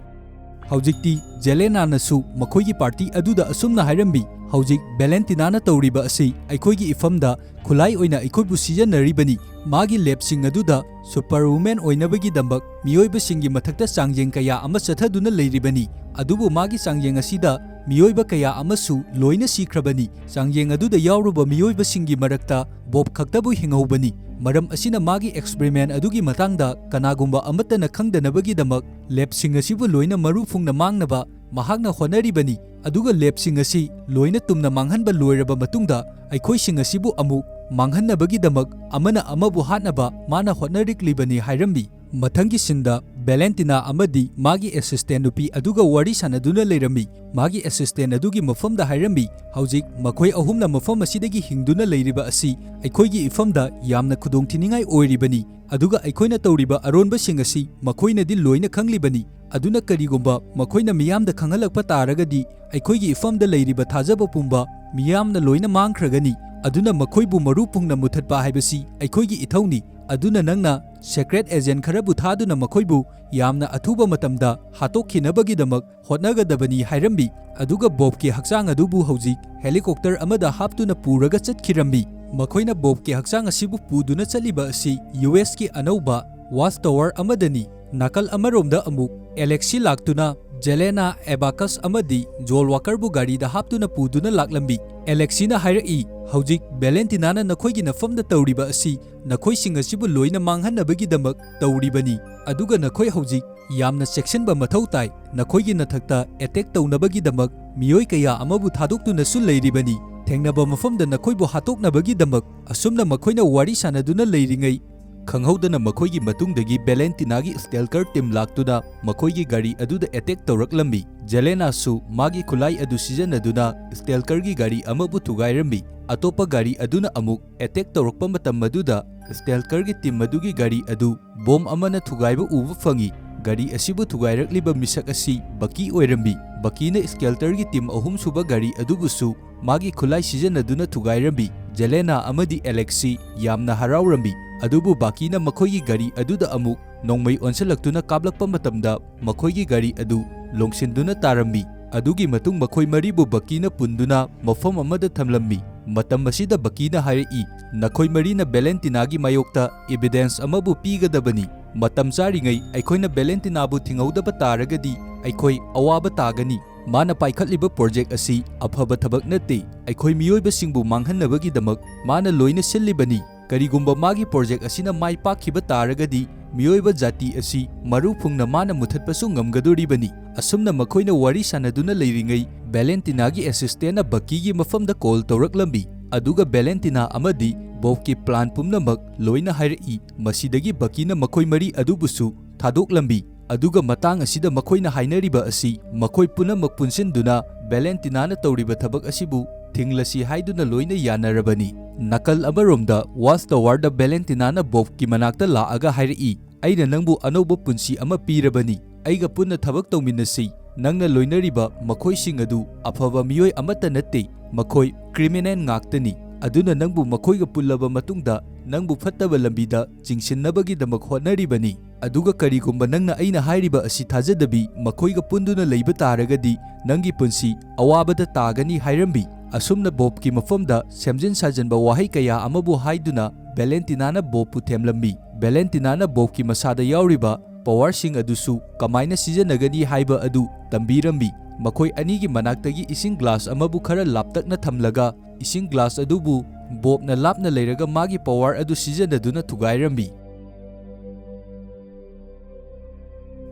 ꯍꯧꯖꯤꯛꯇꯤ ꯖꯦꯂꯦꯅꯥꯅꯁꯨ ꯃꯈꯣꯏꯒꯤ ꯄꯥꯔꯇꯤ ꯑꯗꯨꯗ ꯑꯁꯨꯝꯅ ꯍꯥꯏꯔꯝꯃꯤ, "ꯍꯧꯖꯤꯛ ꯚꯦꯂꯦꯟꯇꯤꯅꯥꯅ ꯇꯧꯔꯤꯕ ꯑꯁꯤ ꯑꯩꯈꯣꯏꯒꯤ ꯏꯐꯝꯗ ꯈꯨꯠꯂꯥꯏ ꯑꯣꯏꯅ ꯑꯩꯈꯣꯏꯕꯨ ꯁꯤꯖꯤꯟꯅꯔꯤꯕꯅꯤ꯫ ꯃꯥꯒꯤ ꯂꯦꯞꯁꯤꯡ ꯑꯗꯨꯗ ꯁꯨꯄꯔ ꯋꯨꯃꯦꯟ ꯑꯣꯏꯅꯕꯒꯤꯗꯃꯛ ꯃꯤꯑꯣꯏꯕꯁꯤꯡꯒꯤ ꯃꯊꯛꯇ ꯆꯥꯡꯌꯦꯡ ꯀꯌꯥ ꯑꯃ ꯆꯠꯊꯗꯨꯅ ꯂꯩꯔꯤꯕꯅꯤ꯫ ꯑꯗꯨꯕꯨ ꯃꯥꯒꯤ ꯆꯥꯡꯌꯦꯡ ꯑꯁꯤꯗ ꯃꯤꯑꯣꯏꯕ ꯀꯌꯥ ꯑꯃꯁꯨ ꯂꯣꯏꯅ ꯁꯤꯈ꯭ꯔꯕꯅꯤ꯫ ꯆꯥꯡꯌꯦꯡ ꯑꯗꯨꯗ ꯌꯥꯎꯔꯨꯕ ꯃꯤꯑꯣꯏꯕꯁꯤꯡꯒꯤ ꯃꯔꯛꯇ ꯕꯣꯕ ꯈꯛꯇꯕꯨ ꯍꯤꯡꯍꯧꯕꯅꯤ꯫ ꯃꯔꯝ ꯑꯁꯤꯅ ꯃꯥꯒꯤ ꯑꯦꯛꯁꯄꯔꯤꯃꯦꯟ ꯑꯗꯨꯒꯤ ꯃꯇꯥꯡꯗ ꯀꯅꯥꯒꯨꯝꯕ ꯑꯃꯠꯇꯅ ꯈꯪꯗꯅꯕꯒꯤꯗꯃꯛ ꯂꯦꯞꯁꯤꯡ ꯑꯁꯤꯕꯨ ꯂꯣꯏꯅ ꯃꯔꯨ ꯐꯨꯡꯅ ꯃꯥꯡꯅꯕ ꯃꯍꯥꯛꯅ ꯍꯣꯠꯅꯔꯤꯕꯅꯤ꯫ ꯑꯗꯨꯒ ꯂꯦꯞꯁꯤꯡ ꯑꯁꯤ ꯂꯣꯏꯅ ꯇꯨꯝꯅ ꯃꯥꯡꯍꯟꯕ ꯂꯣꯏꯔꯕ ꯃꯇꯨꯡꯗ ꯑꯩꯈꯣꯏꯁꯤꯡ ꯑꯁꯤꯕꯨ ꯑꯃꯨꯛ ꯃꯥꯡꯍꯟꯅꯕꯒꯤꯗꯃꯛ ꯑꯃꯅ ꯑꯃꯕꯨ ꯍꯥꯠꯅꯕ ꯃꯥꯅ ꯍꯣꯠꯅꯔꯤꯛꯂꯤꯕꯅꯤ" ꯍꯥꯏꯔꯝꯃꯤ꯫ ꯃꯊꯪꯒꯤ ꯁꯤꯟꯗ ꯚꯦꯂꯦꯟꯇꯤꯅꯥ ꯑꯃꯗꯤ ꯃꯥꯒꯤ ꯑꯦꯁꯤꯁꯇꯦꯟ ꯅꯨꯄꯤ ꯑꯗꯨꯒ ꯋꯥꯔꯤ ꯁꯥꯟꯅꯗꯨꯅ ꯂꯩꯔꯝꯃꯤ꯫ ꯃꯥꯒꯤ ꯑꯦꯁꯤꯁꯇꯦꯟ ꯑꯗꯨꯒꯤ ꯃꯐꯝꯗ ꯍꯥꯏꯔꯝꯃꯤ, "ꯍꯧꯖꯤꯛ ꯃꯈꯣꯏ ꯑꯍꯨꯝꯅ ꯃꯐꯝ ꯑꯁꯤꯗꯒꯤ ꯍꯤꯡꯗꯨꯅ ꯂꯩꯔꯤꯕ ꯑꯁꯤ ꯑꯩꯈꯣꯏꯒꯤ ꯏꯐꯝꯗ ꯌꯥꯝꯅ ꯈꯨꯗꯣꯡꯊꯤꯅꯤꯡꯉꯥꯏ ꯑꯣꯏꯔꯤꯕꯅꯤ꯫ ꯑꯗꯨꯒ ꯑꯩꯈꯣꯏꯅ ꯇꯧꯔꯤꯕ ꯑꯔꯣꯟꯕꯁꯤꯡ ꯑꯁꯤ ꯃꯈꯣꯏꯅꯗꯤ ꯂꯣꯏꯅ ꯈꯪꯂꯤꯕꯅꯤ꯫ ꯑꯗꯨꯅ ꯀꯔꯤꯒꯨꯝꯕ ꯃꯈꯣꯏꯅ ꯃꯤꯌꯥꯝꯗ ꯈꯪꯍꯜꯂꯛꯄ ꯇꯥꯔꯒꯗꯤ ꯑꯩꯈꯣꯏꯒꯤ ꯏꯐꯝꯗ ꯂꯩꯔꯤꯕ ꯊꯥꯖꯕ ꯄꯨꯝꯕ ꯃꯤꯌꯥꯝꯅ ꯂꯣꯏꯅ ꯃꯥꯡꯈ꯭ꯔꯒꯅꯤ꯫ ꯑꯗꯨꯅ ꯃꯈꯣꯏꯕꯨ ꯃꯔꯨ ꯄꯨꯡꯅ ꯃꯨꯊꯠꯄ ꯍꯥꯏꯕꯁꯤ ꯑꯩꯈꯣꯏꯒꯤ ꯏꯊꯧꯅꯤ꯫ ꯑꯗꯨꯅ ꯅꯪꯅ ꯁꯦꯀ꯭ꯔꯦꯠ ꯑꯦꯖꯦꯟ ꯈꯔꯕꯨ ꯊꯥꯗꯨꯅ ꯃꯈꯣꯏꯕꯨ ꯌꯥꯝꯅ ꯑꯊꯨꯕ ꯃꯇꯝꯗ ꯍꯥꯠꯇꯣꯛꯈꯤꯅꯕꯒꯤꯗꯃꯛ ꯍꯣꯠꯅꯒꯗꯕꯅꯤ" ꯍꯥꯏꯔꯝꯃꯤ꯫ ꯑꯗꯨꯒ ꯕꯣꯕꯀꯤ ꯍꯛꯆꯥꯡ ꯑꯗꯨꯕꯨ ꯍꯧꯖꯤꯛ ꯍꯦꯂꯤꯀꯣꯞꯇꯔ ꯑꯃꯗ ꯍꯥꯞꯇꯨꯅ ꯄꯨꯔꯒ ꯆꯠꯈꯤꯔꯝꯃꯤ꯫ ꯃꯈꯣꯏꯅ ꯕꯣꯕꯀꯤ ꯍꯛꯆꯥꯡ ꯑꯁꯤꯕꯨ ꯄꯨꯗꯨꯅ ꯆꯠꯂꯤꯕ ꯑꯁꯤ ꯌꯨ ꯑꯦꯁꯀꯤ ꯑꯅꯧꯕ ꯋꯥꯆ ꯇꯋꯥꯔ ꯑꯃꯗꯅꯤ꯫ ꯅꯥꯀꯜ ꯑꯃꯔꯣꯝꯗ ꯑꯃꯨꯛ ꯑꯦꯂꯦꯛꯁꯤ ꯂꯥꯛꯇꯨꯅ ꯖꯦꯂꯦꯅꯥ, ꯑꯦꯕꯥꯀꯁ ꯑꯃꯗꯤ ꯖꯣꯜ ꯋꯥꯀꯔꯕꯨ ꯒꯥꯔꯤꯗ ꯍꯥꯞꯇꯨꯅ ꯄꯨꯗꯨꯅ ꯂꯥꯛꯂꯝꯃꯤ꯫ ꯑꯦꯂꯦꯛꯁꯤꯅ ꯍꯥꯏꯔꯛꯏ, "ꯍꯧꯖꯤꯛ ꯚꯦꯂꯦꯟꯇꯤꯅꯥꯅ ꯅꯈꯣꯏꯒꯤ ꯅꯐꯝꯗ ꯇꯧꯔꯤꯕ ꯑꯁꯤ ꯅꯈꯣꯏꯁꯤꯡ ꯑꯁꯤꯕꯨ ꯂꯣꯏꯅ ꯃꯥꯡꯍꯟꯅꯕꯒꯤꯗꯃꯛ ꯇꯧꯔꯤꯕꯅꯤ꯫ ꯑꯗꯨꯒ ꯅꯈꯣꯏ ꯍꯧꯖꯤꯛ ꯌꯥꯝꯅ ꯆꯦꯛꯁꯤꯟꯕ ꯃꯊꯧ ꯇꯥꯏ꯫ ꯅꯈꯣꯏꯒꯤ ꯅꯊꯛꯇ ꯑꯦꯇꯦꯛ ꯇꯧꯅꯕꯒꯤꯗꯃꯛ ꯃꯤꯑꯣꯏ ꯀꯌꯥ ꯑꯃꯕꯨ ꯊꯥꯗꯣꯛꯇꯨꯅꯁꯨ ꯂꯩꯔꯤꯕꯅꯤ꯫ ꯊꯦꯡꯅꯕ ꯃꯐꯝꯗ ꯅꯈꯣꯏꯕꯨ ꯍꯥꯠꯇꯣꯛꯅꯕꯒꯤꯗꯃꯛ" ꯑꯁꯨꯝꯅ ꯃꯈꯣꯏꯅ ꯋꯥꯔꯤ ꯁꯥꯟꯅꯗꯨꯅ ꯂꯩꯔꯤꯉꯩ, ꯈꯪꯍꯧꯗꯅ ꯃꯈꯣꯏꯒꯤ ꯃꯇꯨꯡꯗꯒꯤ ꯚꯦꯂꯦꯟꯇꯤꯅꯥꯒꯤ ꯁ꯭ꯇꯦꯜꯀꯔ ꯇꯤꯝ ꯂꯥꯛꯇꯨꯅ ꯃꯈꯣꯏꯒꯤ ꯒꯥꯔꯤ ꯑꯗꯨꯗ ꯑꯦꯇꯦꯛ ꯇꯧꯔꯛꯂꯝꯃꯤ꯫ ꯖꯦꯂꯦꯅꯥꯁꯨ ꯃꯥꯒꯤ ꯈꯨꯠꯂꯥꯏ ꯑꯗꯨ ꯁꯤꯖꯤꯟꯅꯗꯨꯅ ꯁ꯭ꯇꯦꯜꯀꯔꯒꯤ ꯒꯥꯔꯤ ꯑꯃꯕꯨ ꯊꯨꯒꯥꯏꯔꯝꯃꯤ꯫ ꯑꯇꯣꯞꯄ ꯒꯥꯔꯤ ꯑꯗꯨꯅ ꯑꯃꯨꯛ ꯑꯦꯇꯦꯛ ꯇꯧꯔꯛꯄ ꯃꯇꯝ ꯑꯗꯨꯗ ꯁ꯭ꯇꯦꯜꯀꯔꯒꯤ ꯇꯤꯝ ꯑꯗꯨꯒꯤ ꯒꯥꯔꯤ ꯑꯗꯨ ꯕꯣꯝ ꯑꯃꯅ ꯊꯨꯒꯥꯏꯕ ꯎꯕ ꯐꯪꯉꯤ꯫ ꯒꯥꯔꯤ ꯑꯁꯤꯕꯨ ꯊꯨꯒꯥꯏꯔꯛꯂꯤꯕ ꯃꯤꯁꯛ ꯑꯁꯤ ꯕꯀꯤ ꯑꯣꯏꯔꯝꯃꯤ꯫ ꯕꯀꯤꯅ ꯁ꯭ꯇꯦꯜꯀꯔꯒꯤ ꯇꯤꯝ ꯑꯍꯨꯝꯁꯨꯕ ꯒꯥꯔꯤ ꯑꯗꯨꯕꯨꯁꯨ ꯃꯥꯒꯤ ꯈꯨꯠꯂꯥꯏ ꯁꯤꯖꯤꯟꯅꯗꯨꯅ ꯊꯨꯒꯥꯏꯔꯝꯃꯤ꯫ ꯖꯦꯂꯦꯅꯥ ꯑꯃꯗꯤ ꯑꯦꯂꯦꯛꯁꯤ ꯌꯥꯝꯅ ꯍꯔꯥꯎꯔꯝꯃꯤ꯫ ꯑꯗꯨꯕꯨ ꯕꯀꯤꯅ ꯃꯈꯣꯏꯒꯤ ꯒꯥꯔꯤ ꯑꯗꯨꯗ ꯑꯃꯨꯛ ꯅꯣꯡꯃꯩ ꯑꯣꯟꯁꯤꯜꯂꯛꯇꯨꯅ ꯀꯥꯞꯂꯛꯄ ꯃꯇꯝꯗ ꯃꯈꯣꯏꯒꯤ ꯒꯥꯔꯤ ꯑꯗꯨ ꯂꯣꯡꯁꯤꯟꯗꯨꯅ ꯇꯥꯔꯝꯃꯤ꯫ ꯑꯗꯨꯒꯤ ꯃꯇꯨꯡ ꯃꯈꯣꯏ ꯃꯔꯤꯕꯨ ꯕꯀꯤꯅ ꯄꯨꯟꯗꯨꯅ ꯃꯐꯝ ꯑꯃꯗ ꯊꯝꯂꯝꯃꯤ꯫ ꯃꯇꯝ ꯑꯁꯤꯗ ꯕꯀꯤꯅ ꯍꯥꯏꯔꯛꯏ, "ꯅꯈꯣꯏ ꯃꯔꯤꯅ ꯚꯦꯂꯦꯟꯇꯤꯅꯥꯒꯤ ꯃꯥꯌꯣꯛꯇ ꯏꯚꯤꯗꯦꯟꯁ ꯑꯃꯕꯨ ꯄꯤꯒꯗꯕꯅꯤ꯫ ꯃꯇꯝ ꯆꯥꯔꯤꯉꯩ ꯑꯩꯈꯣꯏꯅ ꯚꯦꯂꯦꯟꯇꯤꯅꯥꯕꯨ ꯊꯤꯡꯍꯧꯗꯕ ꯇꯥꯔꯒꯗꯤ ꯑꯩꯈꯣꯏ ꯑꯋꯥꯕ ꯇꯥꯒꯅꯤ꯫ ꯃꯥꯅ ꯄꯥꯏꯈꯠꯂꯤꯕ ꯄ꯭ꯔꯣꯖꯦꯛ ꯑꯁꯤ ꯑꯐꯕ ꯊꯕꯛ ꯅꯠꯇꯦ꯫ ꯑꯩꯈꯣꯏ ꯃꯤꯑꯣꯏꯕꯁꯤꯡꯕꯨ ꯃꯥꯡꯍꯟꯅꯕꯒꯤꯗꯃꯛ ꯃꯥꯅ ꯂꯣꯏꯅ ꯁꯤꯜꯂꯤꯕꯅꯤ꯫ ꯀꯔꯤꯒꯨꯝꯕ ꯃꯥꯒꯤ ꯄ꯭ꯔꯣꯖꯦꯛ ꯑꯁꯤꯅ ꯃꯥꯏ ꯄꯥꯛꯈꯤꯕ ꯇꯥꯔꯒꯗꯤ ꯃꯤꯑꯣꯏꯕ ꯖꯥꯇꯤ ꯑꯁꯤ ꯃꯔꯨ ꯐꯨꯡꯅ ꯃꯥꯅ ꯃꯨꯊꯠꯄꯁꯨ ꯉꯝꯒꯗꯣꯔꯤꯕꯅꯤ꯫" ꯑꯁꯨꯝꯅ ꯃꯈꯣꯏꯅ ꯋꯥꯔꯤ ꯁꯥꯟꯅꯗꯨꯅ ꯂꯩꯔꯤꯉꯩ, ꯚꯦꯂꯦꯟꯇꯤꯅꯥꯒꯤ ꯑꯦꯁꯤꯁꯇꯦꯟꯅ ꯕꯀꯤꯒꯤ ꯃꯐꯝꯗ ꯀꯣꯜ ꯇꯧꯔꯛꯂꯝꯃꯤ꯫ ꯑꯗꯨꯒ ꯚꯦꯂꯦꯟꯇꯤꯅꯥ ꯑꯃꯗꯤ ꯕꯣꯕꯀꯤ ꯄ꯭ꯂꯥꯟ ꯄꯨꯝꯅꯃꯛ ꯂꯣꯏꯅ ꯍꯥꯏꯔꯛꯏ꯫ ꯃꯁꯤꯗꯒꯤ ꯕꯀꯤꯅ ꯃꯈꯣꯏ ꯃꯔꯤ ꯑꯗꯨꯕꯨꯁꯨ ꯊꯥꯗꯣꯛꯂꯝꯃꯤ꯫ ꯑꯗꯨꯒ ꯃꯇꯥꯡ ꯑꯁꯤꯗ ꯃꯈꯣꯏꯅ ꯍꯥꯏꯅꯔꯤꯕ ꯑꯁꯤ ꯃꯈꯣꯏ ꯄꯨꯝꯅꯃꯛ ꯄꯨꯟꯁꯤꯟꯗꯨꯅ ꯚꯦꯂꯦꯟꯇꯤꯅꯥꯅ ꯇꯧꯔꯤꯕ ꯊꯕꯛ ꯑꯁꯤꯕꯨ ꯊꯤꯡꯂꯁꯤ ꯍꯥꯏꯗꯨꯅ ꯂꯣꯏꯅ ꯌꯥꯅꯔꯕꯅꯤ꯫ ꯅꯥꯀꯜ ꯑꯃꯔꯣꯝꯗ ꯋꯥꯆ ꯇꯋꯥꯔꯗ ꯚꯦꯂꯦꯟꯇꯤꯅꯥꯅ ꯕꯣꯕꯀꯤ ꯃꯅꯥꯛꯇ ꯂꯥꯛꯑꯒ ꯍꯥꯏꯔꯛꯏ, "ꯑꯩꯅ ꯅꯪꯕꯨ ꯑꯅꯧꯕ ꯄꯨꯟꯁꯤ ꯑꯃ ꯄꯤꯔꯕꯅꯤ꯫ ꯑꯩꯒ ꯄꯨꯟꯅ ꯊꯕꯛ ꯇꯧꯃꯤꯟꯅꯁꯤ꯫ ꯅꯪꯅ ꯂꯣꯏꯅꯔꯤꯕ ꯃꯈꯣꯏꯁꯤꯡ ꯑꯗꯨ ꯑꯐꯕ ꯃꯤꯑꯣꯏ ꯑꯃꯠꯇ ꯅꯠꯇꯦ꯫ ꯃꯈꯣꯏ ꯀ꯭ꯔꯤꯃꯤꯅꯦꯜ ꯉꯥꯛꯇꯅꯤ꯫ ꯑꯗꯨꯅ ꯅꯪꯕꯨ ꯃꯈꯣꯏꯒ ꯄꯨꯜꯂꯕ ꯃꯇꯨꯡꯗ ꯅꯪꯕꯨ ꯐꯠꯇꯕ ꯂꯝꯕꯤꯗ ꯆꯤꯡꯁꯤꯟꯅꯕꯒꯤꯗꯃꯛ ꯍꯣꯠꯅꯔꯤꯕꯅꯤ꯫ ꯑꯗꯨꯒ ꯀꯔꯤꯒꯨꯝꯕ ꯅꯪꯅ ꯑꯩꯅ ꯍꯥꯏꯔꯤꯕ ꯑꯁꯤ ꯊꯥꯖꯗꯕꯤ ꯃꯈꯣꯏꯒ ꯄꯨꯟꯗꯨꯅ ꯂꯩꯕ ꯇꯥꯔꯒꯗꯤ ꯅꯪꯒꯤ ꯄꯨꯟꯁꯤ ꯑꯋꯥꯕꯗ ꯇꯥꯒꯅꯤ" ꯍꯥꯏꯔꯝꯃꯤ꯫ ꯑꯁꯨꯝꯅ ꯕꯣꯕꯀꯤ ꯃꯐꯝꯗ ꯁꯦꯝꯖꯤꯟ ꯁꯥꯖꯤꯟꯕ ꯋꯥꯍꯩ ꯀꯌꯥ ꯑꯃꯕꯨ ꯍꯥꯏꯗꯨꯅ ꯚꯦꯂꯦꯟꯇꯤꯅꯥꯅ ꯕꯣꯕꯄꯨ ꯊꯦꯝꯂꯝꯃꯤ꯫ ꯚꯦꯂꯦꯟꯇꯤꯅꯥꯅ ꯕꯣꯕꯀꯤ ꯃꯁꯥꯗ ꯌꯥꯎꯔꯤꯕ ꯄꯋꯥꯔꯁꯤꯡ ꯑꯗꯨꯁꯨ ꯀꯃꯥꯏꯅ ꯁꯤꯖꯤꯟꯅꯒꯅꯤ ꯍꯥꯏꯕ ꯑꯗꯨ ꯇꯝꯕꯤꯔꯝꯃꯤ꯫ ꯃꯈꯣꯏ ꯑꯅꯤꯒꯤ ꯃꯅꯥꯛꯇꯒꯤ ꯏꯁꯤꯡ ꯒ꯭ꯂꯥꯁ ꯑꯃꯕꯨ ꯈꯔ ꯂꯥꯞꯇꯛꯅ ꯊꯝꯂꯒ, ꯏꯁꯤꯡ ꯒ꯭ꯂꯥꯁ ꯑꯗꯨꯕꯨ ꯕꯣꯕꯅ ꯂꯥꯞꯅ ꯂꯩꯔꯒ ꯃꯥꯒꯤ ꯄꯋꯥꯔ ꯑꯗꯨ ꯁꯤꯖꯤꯟꯅꯗꯨꯅ ꯊꯨꯒꯥꯏꯔꯝꯃꯤ꯫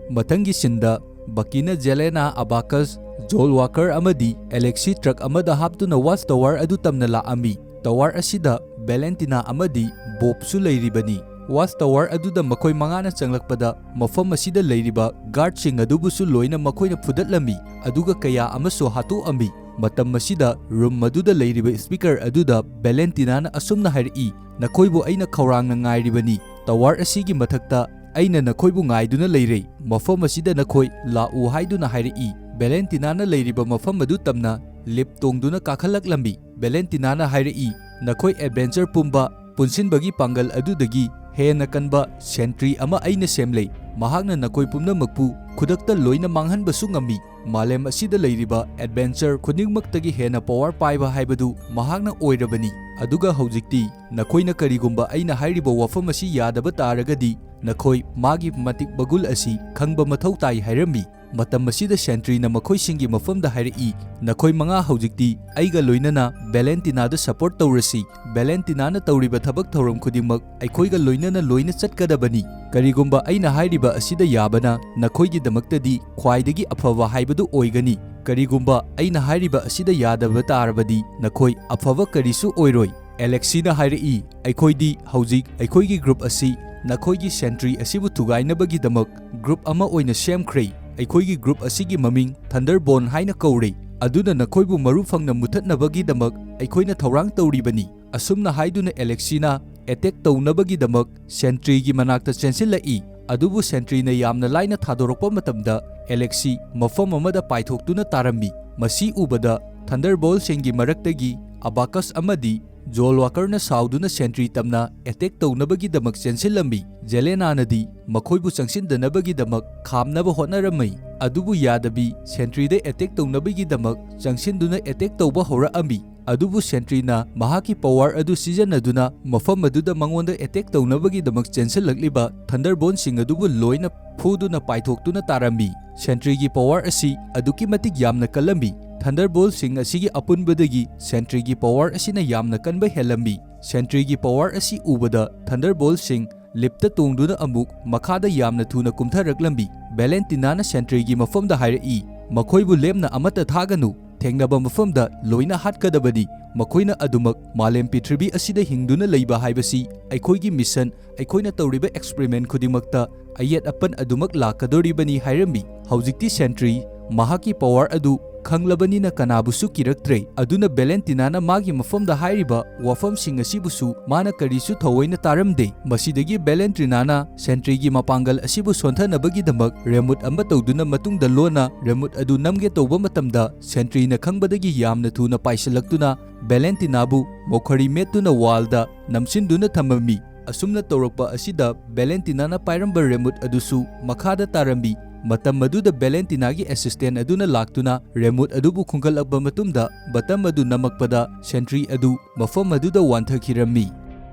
ꯃꯊꯪꯒꯤ ꯁꯤꯟꯗ, ꯕꯀꯤꯅ ꯖꯦꯂꯦꯅꯥ, ꯑꯕꯥꯀꯁ, ꯖꯣꯜ ꯋꯥꯀꯔ ꯑꯃꯗꯤ ꯑꯦꯂꯦꯛꯁꯤ ꯇ꯭ꯔꯛ ꯑꯃꯗ ꯍꯥꯞꯇꯨꯅ ꯋꯥꯆ ꯇꯋꯥꯔ ꯑꯗꯨ ꯇꯝꯅ ꯂꯥꯛꯑꯝꯃꯤ꯫ ꯇꯋꯥꯔ ꯑꯁꯤꯗ ꯚꯦꯂꯦꯟꯇꯤꯅꯥ ꯑꯃꯗꯤ ꯕꯣꯕꯁꯨ ꯂꯩꯔꯤꯕꯅꯤ꯫ ꯋꯥꯆ ꯇꯋꯥꯔ ꯑꯗꯨꯗ ꯃꯈꯣꯏ ꯃꯉꯥꯅ ꯆꯪꯂꯛꯄꯗ, ꯃꯐꯝ ꯑꯁꯤꯗ ꯂꯩꯔꯤꯕ ꯒꯥꯔꯗꯁꯤꯡ ꯑꯗꯨꯕꯨꯁꯨ ꯂꯣꯏꯅ ꯃꯈꯣꯏꯅ ꯐꯨꯗꯠꯂꯝꯃꯤ, ꯑꯗꯨꯒ ꯀꯌꯥ ꯑꯃꯁꯨ ꯍꯥꯠꯇꯣꯛꯑꯝꯃꯤ꯫ ꯃꯇꯝ ꯑꯁꯤꯗ ꯔꯨꯝ ꯑꯗꯨꯗ ꯂꯩꯔꯤꯕ ꯁ꯭ꯄꯤꯀꯔ ꯑꯗꯨꯗ ꯚꯦꯂꯦꯟꯇꯤꯅꯥꯅ ꯑꯁꯨꯝꯅ ꯍꯥꯏꯔꯛꯏ, "ꯅꯈꯣꯏꯕꯨ ꯑꯩꯅ ꯈꯧꯔꯥꯡꯅ ꯉꯥꯏꯔꯤꯕꯅꯤ꯫ ꯇꯋꯥꯔ ꯑꯁꯤꯒꯤ ꯃꯊꯛꯇ ꯑꯩꯅ ꯅꯈꯣꯏꯕꯨ ꯉꯥꯏꯗꯨꯅ ꯂꯩꯔꯦ꯫ ꯃꯐꯝ ꯑꯁꯤꯗ ꯅꯈꯣꯏ ꯂꯥꯛꯎ" ꯍꯥꯏꯗꯨꯅ ꯍꯥꯏꯔꯛꯏ꯫ ꯚꯦꯂꯦꯟꯇꯤꯅꯥꯅ ꯂꯩꯔꯤꯕ ꯃꯐꯝ ꯑꯗꯨ ꯇꯝꯅ ꯂꯤꯐ ꯇꯣꯡꯗꯨꯅ ꯀꯥꯈꯠꯂꯛꯂꯝꯃꯤ꯫ ꯚꯦꯂꯦꯟꯇꯤꯅꯥꯅ ꯍꯥꯏꯔꯛꯏ, "ꯅꯈꯣꯏ ꯑꯦꯗꯚꯦꯟꯆꯔ ꯄꯨꯝꯕ ꯄꯨꯟꯁꯤꯟꯕꯒꯤ ꯄꯥꯡꯒꯜ ꯑꯗꯨꯗꯒꯤ ꯍꯦꯟꯅ ꯀꯟꯕ sentry ꯑꯃ ꯑꯩꯅ ꯁꯦꯝꯂꯦ꯫ ꯃꯍꯥꯛꯅ ꯅꯈꯣꯏ ꯄꯨꯝꯅꯃꯛꯄꯨ ꯈꯨꯗꯛꯇ ꯂꯣꯏꯅ ꯃꯥꯡꯍꯟꯕꯁꯨ ꯉꯝꯃꯤ꯫ ꯃꯥꯂꯦꯝ ꯑꯁꯤꯗ ꯂꯩꯔꯤꯕ adventure ꯈꯨꯗꯤꯡꯃꯛꯇꯒꯤ ꯍꯦꯟꯅ power ꯄꯥꯏꯕ ꯍꯥꯏꯕꯗꯨ ꯃꯍꯥꯛꯅ ꯑꯣꯏꯔꯕꯅꯤ꯫ ꯑꯗꯨꯒ ꯍꯧꯖꯤꯛꯇꯤ ꯅꯈꯣꯏꯅ ꯀꯔꯤꯒꯨꯝꯕ ꯑꯩꯅ ꯍꯥꯏꯔꯤꯕ ꯋꯥꯐꯝ ꯑꯁꯤ ꯌꯥꯗꯕ ꯇꯥꯔꯒꯗꯤ, ꯅꯈꯣꯏ ꯃꯥꯒꯤ ꯃꯇꯤꯛ ꯃꯒꯨꯜ ꯑꯁꯤ ꯈꯪꯕ ꯃꯊꯧ ꯇꯥꯏ ꯍꯥꯏꯔꯝꯃꯤ꯫ ꯃꯇꯝ ꯑꯁꯤꯗ sentryꯅ ꯃꯈꯣꯏꯁꯤꯡꯒꯤ ꯃꯐꯝꯗ ꯍꯥꯏꯔꯛꯏ, "ꯅꯈꯣꯏ ꯃꯉꯥ ꯍꯧꯖꯤꯛꯇꯤ ꯑꯩꯒ ꯂꯣꯏꯅꯅ ꯚꯦꯂꯦꯟꯇꯤꯅꯥꯗ support ꯇꯧꯔꯁꯤ꯫ ꯚꯦꯂꯦꯟꯇꯤꯅꯥꯅ ꯇꯧꯔꯤꯕ ꯊꯕꯛ ꯊꯧꯔꯝ ꯈꯨꯗꯤꯡꯃꯛ ꯑꯩꯈꯣꯏꯒ ꯂꯣꯏꯅꯅ ꯂꯣꯏꯅ ꯆꯠꯀꯗꯕꯅꯤ꯫ ꯀꯔꯤꯒꯨꯝꯕ ꯑꯩꯅ ꯍꯥꯏꯔꯤꯕ ꯑꯁꯤꯗ ꯌꯥꯕꯅ ꯅꯈꯣꯏꯒꯤꯗꯃꯛꯇꯗꯤ ꯈ꯭ꯋꯥꯏꯗꯒꯤ ꯑꯐꯕ ꯍꯥꯏꯕꯗꯨ ꯑꯣꯏꯒꯅꯤ꯫ ꯀꯔꯤꯒꯨꯝꯕ ꯑꯩꯅ ꯍꯥꯏꯔꯤꯕ ꯑꯁꯤꯗ ꯌꯥꯗꯕ ꯇꯥꯔꯕꯗꯤ ꯅꯈꯣꯏ ꯑꯐꯕ ꯀꯔꯤꯁꯨ ꯑꯣꯏꯔꯣꯏ꯫" ꯑꯦꯂꯦꯛꯁꯤꯅ ꯍꯥꯏꯔꯛꯏ, "ꯑꯩꯈꯣꯏꯗꯤ ꯍꯧꯖꯤꯛ ꯑꯩꯈꯣꯏꯒꯤ group ꯑꯁꯤ ꯅꯈꯣꯏꯒꯤ sentry ꯑꯁꯤꯕꯨ ꯊꯨꯒꯥꯏꯅꯕꯒꯤꯗꯃꯛ group ꯑꯃ ꯑꯣꯏꯅ ꯁꯦꯝꯈ꯭ꯔꯦ꯫ ꯑꯩꯈꯣꯏꯒꯤ group ꯑꯁꯤꯒꯤ ꯃꯃꯤꯡ Thunderbolt ꯍꯥꯏꯅ ꯀꯧꯔꯦ꯫ ꯑꯗꯨꯅ ꯅꯈꯣꯏꯕꯨ ꯃꯔꯨ ꯐꯪꯅ ꯃꯨꯊꯠꯅꯕꯒꯤꯗꯃꯛ ꯑꯩꯈꯣꯏꯅ ꯊꯧꯔꯥꯡ ꯇꯧꯔꯤꯕꯅꯤ꯫" ꯑꯁꯨꯝꯅ ꯍꯥꯏꯗꯨꯅ ꯑꯦꯂꯦꯛꯁꯤꯅ attack ꯇꯧꯅꯕꯒꯤꯗꯃꯛ sentryꯒꯤ ꯃꯅꯥꯛꯇ ꯆꯦꯟꯁꯤꯜꯂꯛꯏ꯫ ꯑꯗꯨꯕꯨ sentryꯅ ꯌꯥꯝꯅ ꯂꯥꯏꯅ ꯊꯥꯗꯣꯔꯛꯄ ꯃꯇꯝꯗ ꯑꯦꯂꯦꯛꯁꯤ ꯃꯐꯝ ꯑꯃꯗ ꯄꯥꯏꯊꯣꯛꯇꯨꯅ ꯇꯥꯔꯝꯃꯤ꯫ ꯃꯁꯤ ꯎꯕꯗ Thunderboltꯁꯤꯡꯒꯤ ꯃꯔꯛꯇꯒꯤ ꯑꯕꯥꯀꯁ ꯑꯃꯗꯤ ꯖꯣꯜ ꯋꯥꯀꯔꯅ ꯁꯥꯎꯗꯨꯅ sentry ꯇꯝꯅ attack ꯇꯧꯅꯕꯒꯤꯗꯃꯛ ꯆꯦꯟꯁꯤꯜꯂꯝꯃꯤ꯫ ꯖꯦꯂꯦꯅꯥꯅꯗꯤ ꯃꯈꯣꯏꯕꯨ ꯆꯪꯁꯤꯟꯗꯅꯕꯒꯤꯗꯃꯛ ꯈꯥꯝꯅꯕ ꯍꯣꯠꯅꯔꯝꯃꯤ꯫ ꯑꯗꯨꯕꯨ ꯌꯥꯗꯕꯤ, sentryꯗ attack ꯇꯧꯅꯕꯒꯤꯗꯃꯛ ꯆꯪꯁꯤꯟꯗꯨꯅ attack ꯇꯧꯕ ꯍꯧꯔꯛꯑꯝꯃꯤ꯫ ꯑꯗꯨꯕꯨ sentryꯅ ꯃꯍꯥꯛꯀꯤ power ꯑꯗꯨ ꯁꯤꯖꯤꯟꯅꯗꯨꯅ ꯃꯐꯝ ꯑꯗꯨꯗ ꯃꯉꯣꯟꯗ attack ꯇꯧꯅꯕꯒꯤꯗꯃꯛ ꯆꯦꯟꯁꯤꯜꯂꯛꯂꯤꯕ Thunderboltꯁꯤꯡ ꯑꯗꯨꯕꯨ ꯂꯣꯏꯅ ꯐꯨꯗꯨꯅ ꯄꯥꯏꯊꯣꯛꯇꯨꯅ ꯇꯥꯔꯝꯃꯤ꯫ Sentryꯒꯤ power ꯑꯁꯤ ꯑꯗꯨꯛꯀꯤ ꯃꯇꯤꯛ ꯌꯥꯝꯅ ꯀꯜꯂꯝꯃꯤ꯫ Thunderboltꯁꯤꯡ ꯑꯁꯤꯒꯤ ꯑꯄꯨꯟꯕꯗꯒꯤ sentryꯒꯤ power ꯑꯁꯤꯅ ꯌꯥꯝꯅ ꯀꯟꯕ ꯍꯦꯜꯂꯝꯃꯤ꯫ Sentryꯒꯤ power ꯑꯁꯤ ꯎꯕꯗ Thunderboltꯁꯤꯡ leapꯇ ꯇꯣꯡꯗꯨꯅ ꯑꯃꯨꯛ ꯃꯈꯥꯗ ꯌꯥꯝꯅ ꯊꯨꯅ ꯀꯨꯝꯊꯔꯛꯂꯝꯃꯤ꯫ ꯚꯦꯂꯦꯟꯇꯤꯅꯥꯅ sentryꯒꯤ ꯃꯐꯝꯗ ꯍꯥꯏꯔꯛꯏ, "ꯃꯈꯣꯏꯕꯨ ꯂꯦꯝꯅ ꯑꯃꯠꯇ ꯊꯥꯒꯅꯨ꯫ ꯊꯦꯡꯅꯕ ꯃꯐꯝꯗ ꯂꯣꯏꯅ ꯍꯥꯠꯀꯗꯕꯅꯤ꯫ ꯃꯈꯣꯏꯅ ꯑꯗꯨꯃꯛ ꯃꯥꯂꯦꯝ ꯄ꯭ꯔꯤꯊꯤꯕꯤ ꯑꯁꯤꯗ ꯍꯤꯡꯗꯨꯅ ꯂꯩꯕ ꯍꯥꯏꯕꯁꯤ ꯑꯩꯈꯣꯏꯒꯤ mission, ꯑꯩꯈꯣꯏꯅ ꯇꯧꯔꯤꯕ experiment ꯈꯨꯗꯤꯡꯃꯛꯇ ꯑꯌꯦꯠ ꯑꯄꯟ ꯑꯗꯨꯃꯛ ꯂꯥꯛꯀꯗꯧꯔꯤꯕꯅꯤ" ꯍꯥꯏꯔꯝꯃꯤ꯫ ꯍꯧꯖꯤꯛꯇꯤ sentry ꯃꯍꯥꯛꯀꯤ power ꯑꯗꯨ ꯈꯪꯂꯕꯅꯤꯅ ꯀꯅꯥꯕꯨꯁꯨ ꯀꯤꯔꯛꯇ꯭ꯔꯦ꯫ ꯑꯗꯨꯅ ꯚꯦꯂꯦꯟꯇꯤꯅꯥꯅ ꯃꯥꯒꯤ ꯃꯐꯝꯗ ꯍꯥꯏꯔꯤꯕ ꯋꯥꯐꯝꯁꯤꯡ ꯑꯁꯤꯕꯨꯁꯨ ꯃꯥꯅ ꯀꯔꯤꯁꯨ ꯊꯑꯣꯏꯅ ꯇꯥꯔꯝꯗꯦ꯫ ꯃꯁꯤꯗꯒꯤ ꯚꯦꯂꯦꯟꯇꯤꯅꯥꯅ sentryꯒꯤ ꯃꯄꯥꯡꯒꯜ ꯑꯁꯤꯕꯨ ꯁꯣꯟꯊꯅꯕꯒꯤꯗꯃꯛ ꯔꯦꯃꯨꯠ ꯑꯃ ꯇꯧꯗꯨꯅ ꯃꯇꯨꯡꯗ ꯂꯣꯟꯅ ꯔꯦꯃꯨꯠ ꯑꯗꯨ ꯅꯝꯒꯦ ꯇꯧꯕ ꯃꯇꯝꯗ, sentryꯅ ꯈꯪꯕꯗꯒꯤ ꯌꯥꯝꯅ ꯊꯨꯅ ꯄꯥꯏꯁꯤꯜꯂꯛꯇꯨꯅ ꯚꯦꯂꯦꯟꯇꯤꯅꯥꯕꯨ ꯃꯣꯈꯔꯤ ꯃꯦꯠꯇꯨꯅ wallꯗ ꯅꯝꯁꯤꯟꯗꯨꯅ ꯊꯝꯃꯝꯃꯤ꯫ ꯑꯁꯨꯝꯅ ꯇꯧꯔꯛꯄ ꯑꯁꯤꯗ ꯚꯦꯂꯦꯟꯇꯤꯅꯥꯅ ꯄꯥꯏꯔꯝꯕ ꯔꯦꯃꯨꯠ ꯑꯗꯨꯁꯨ ꯃꯈꯥꯗ ꯇꯥꯔꯝꯃꯤ꯫ ꯃꯇꯝ ꯑꯗꯨꯗ ꯚꯦꯂꯦꯟꯇꯤꯅꯥꯒꯤ ꯑꯦꯁꯤꯁꯇꯦꯟ ꯑꯗꯨꯅ ꯂꯥꯛꯇꯨꯅ ꯔꯦꯃꯨꯠ ꯑꯗꯨꯕꯨ ꯈꯨꯟꯒꯠꯂꯛꯄ ꯃꯇꯨꯡꯗ ꯕꯇꯝ ꯑꯗꯨ ꯅꯝꯃꯛꯄꯗ ꯁꯦꯟꯇ꯭ꯔꯤ ꯑꯗꯨ ꯃꯐꯝ ꯑꯗꯨꯗ ꯋꯥꯟꯊꯈꯤꯔꯝꯃꯤ꯫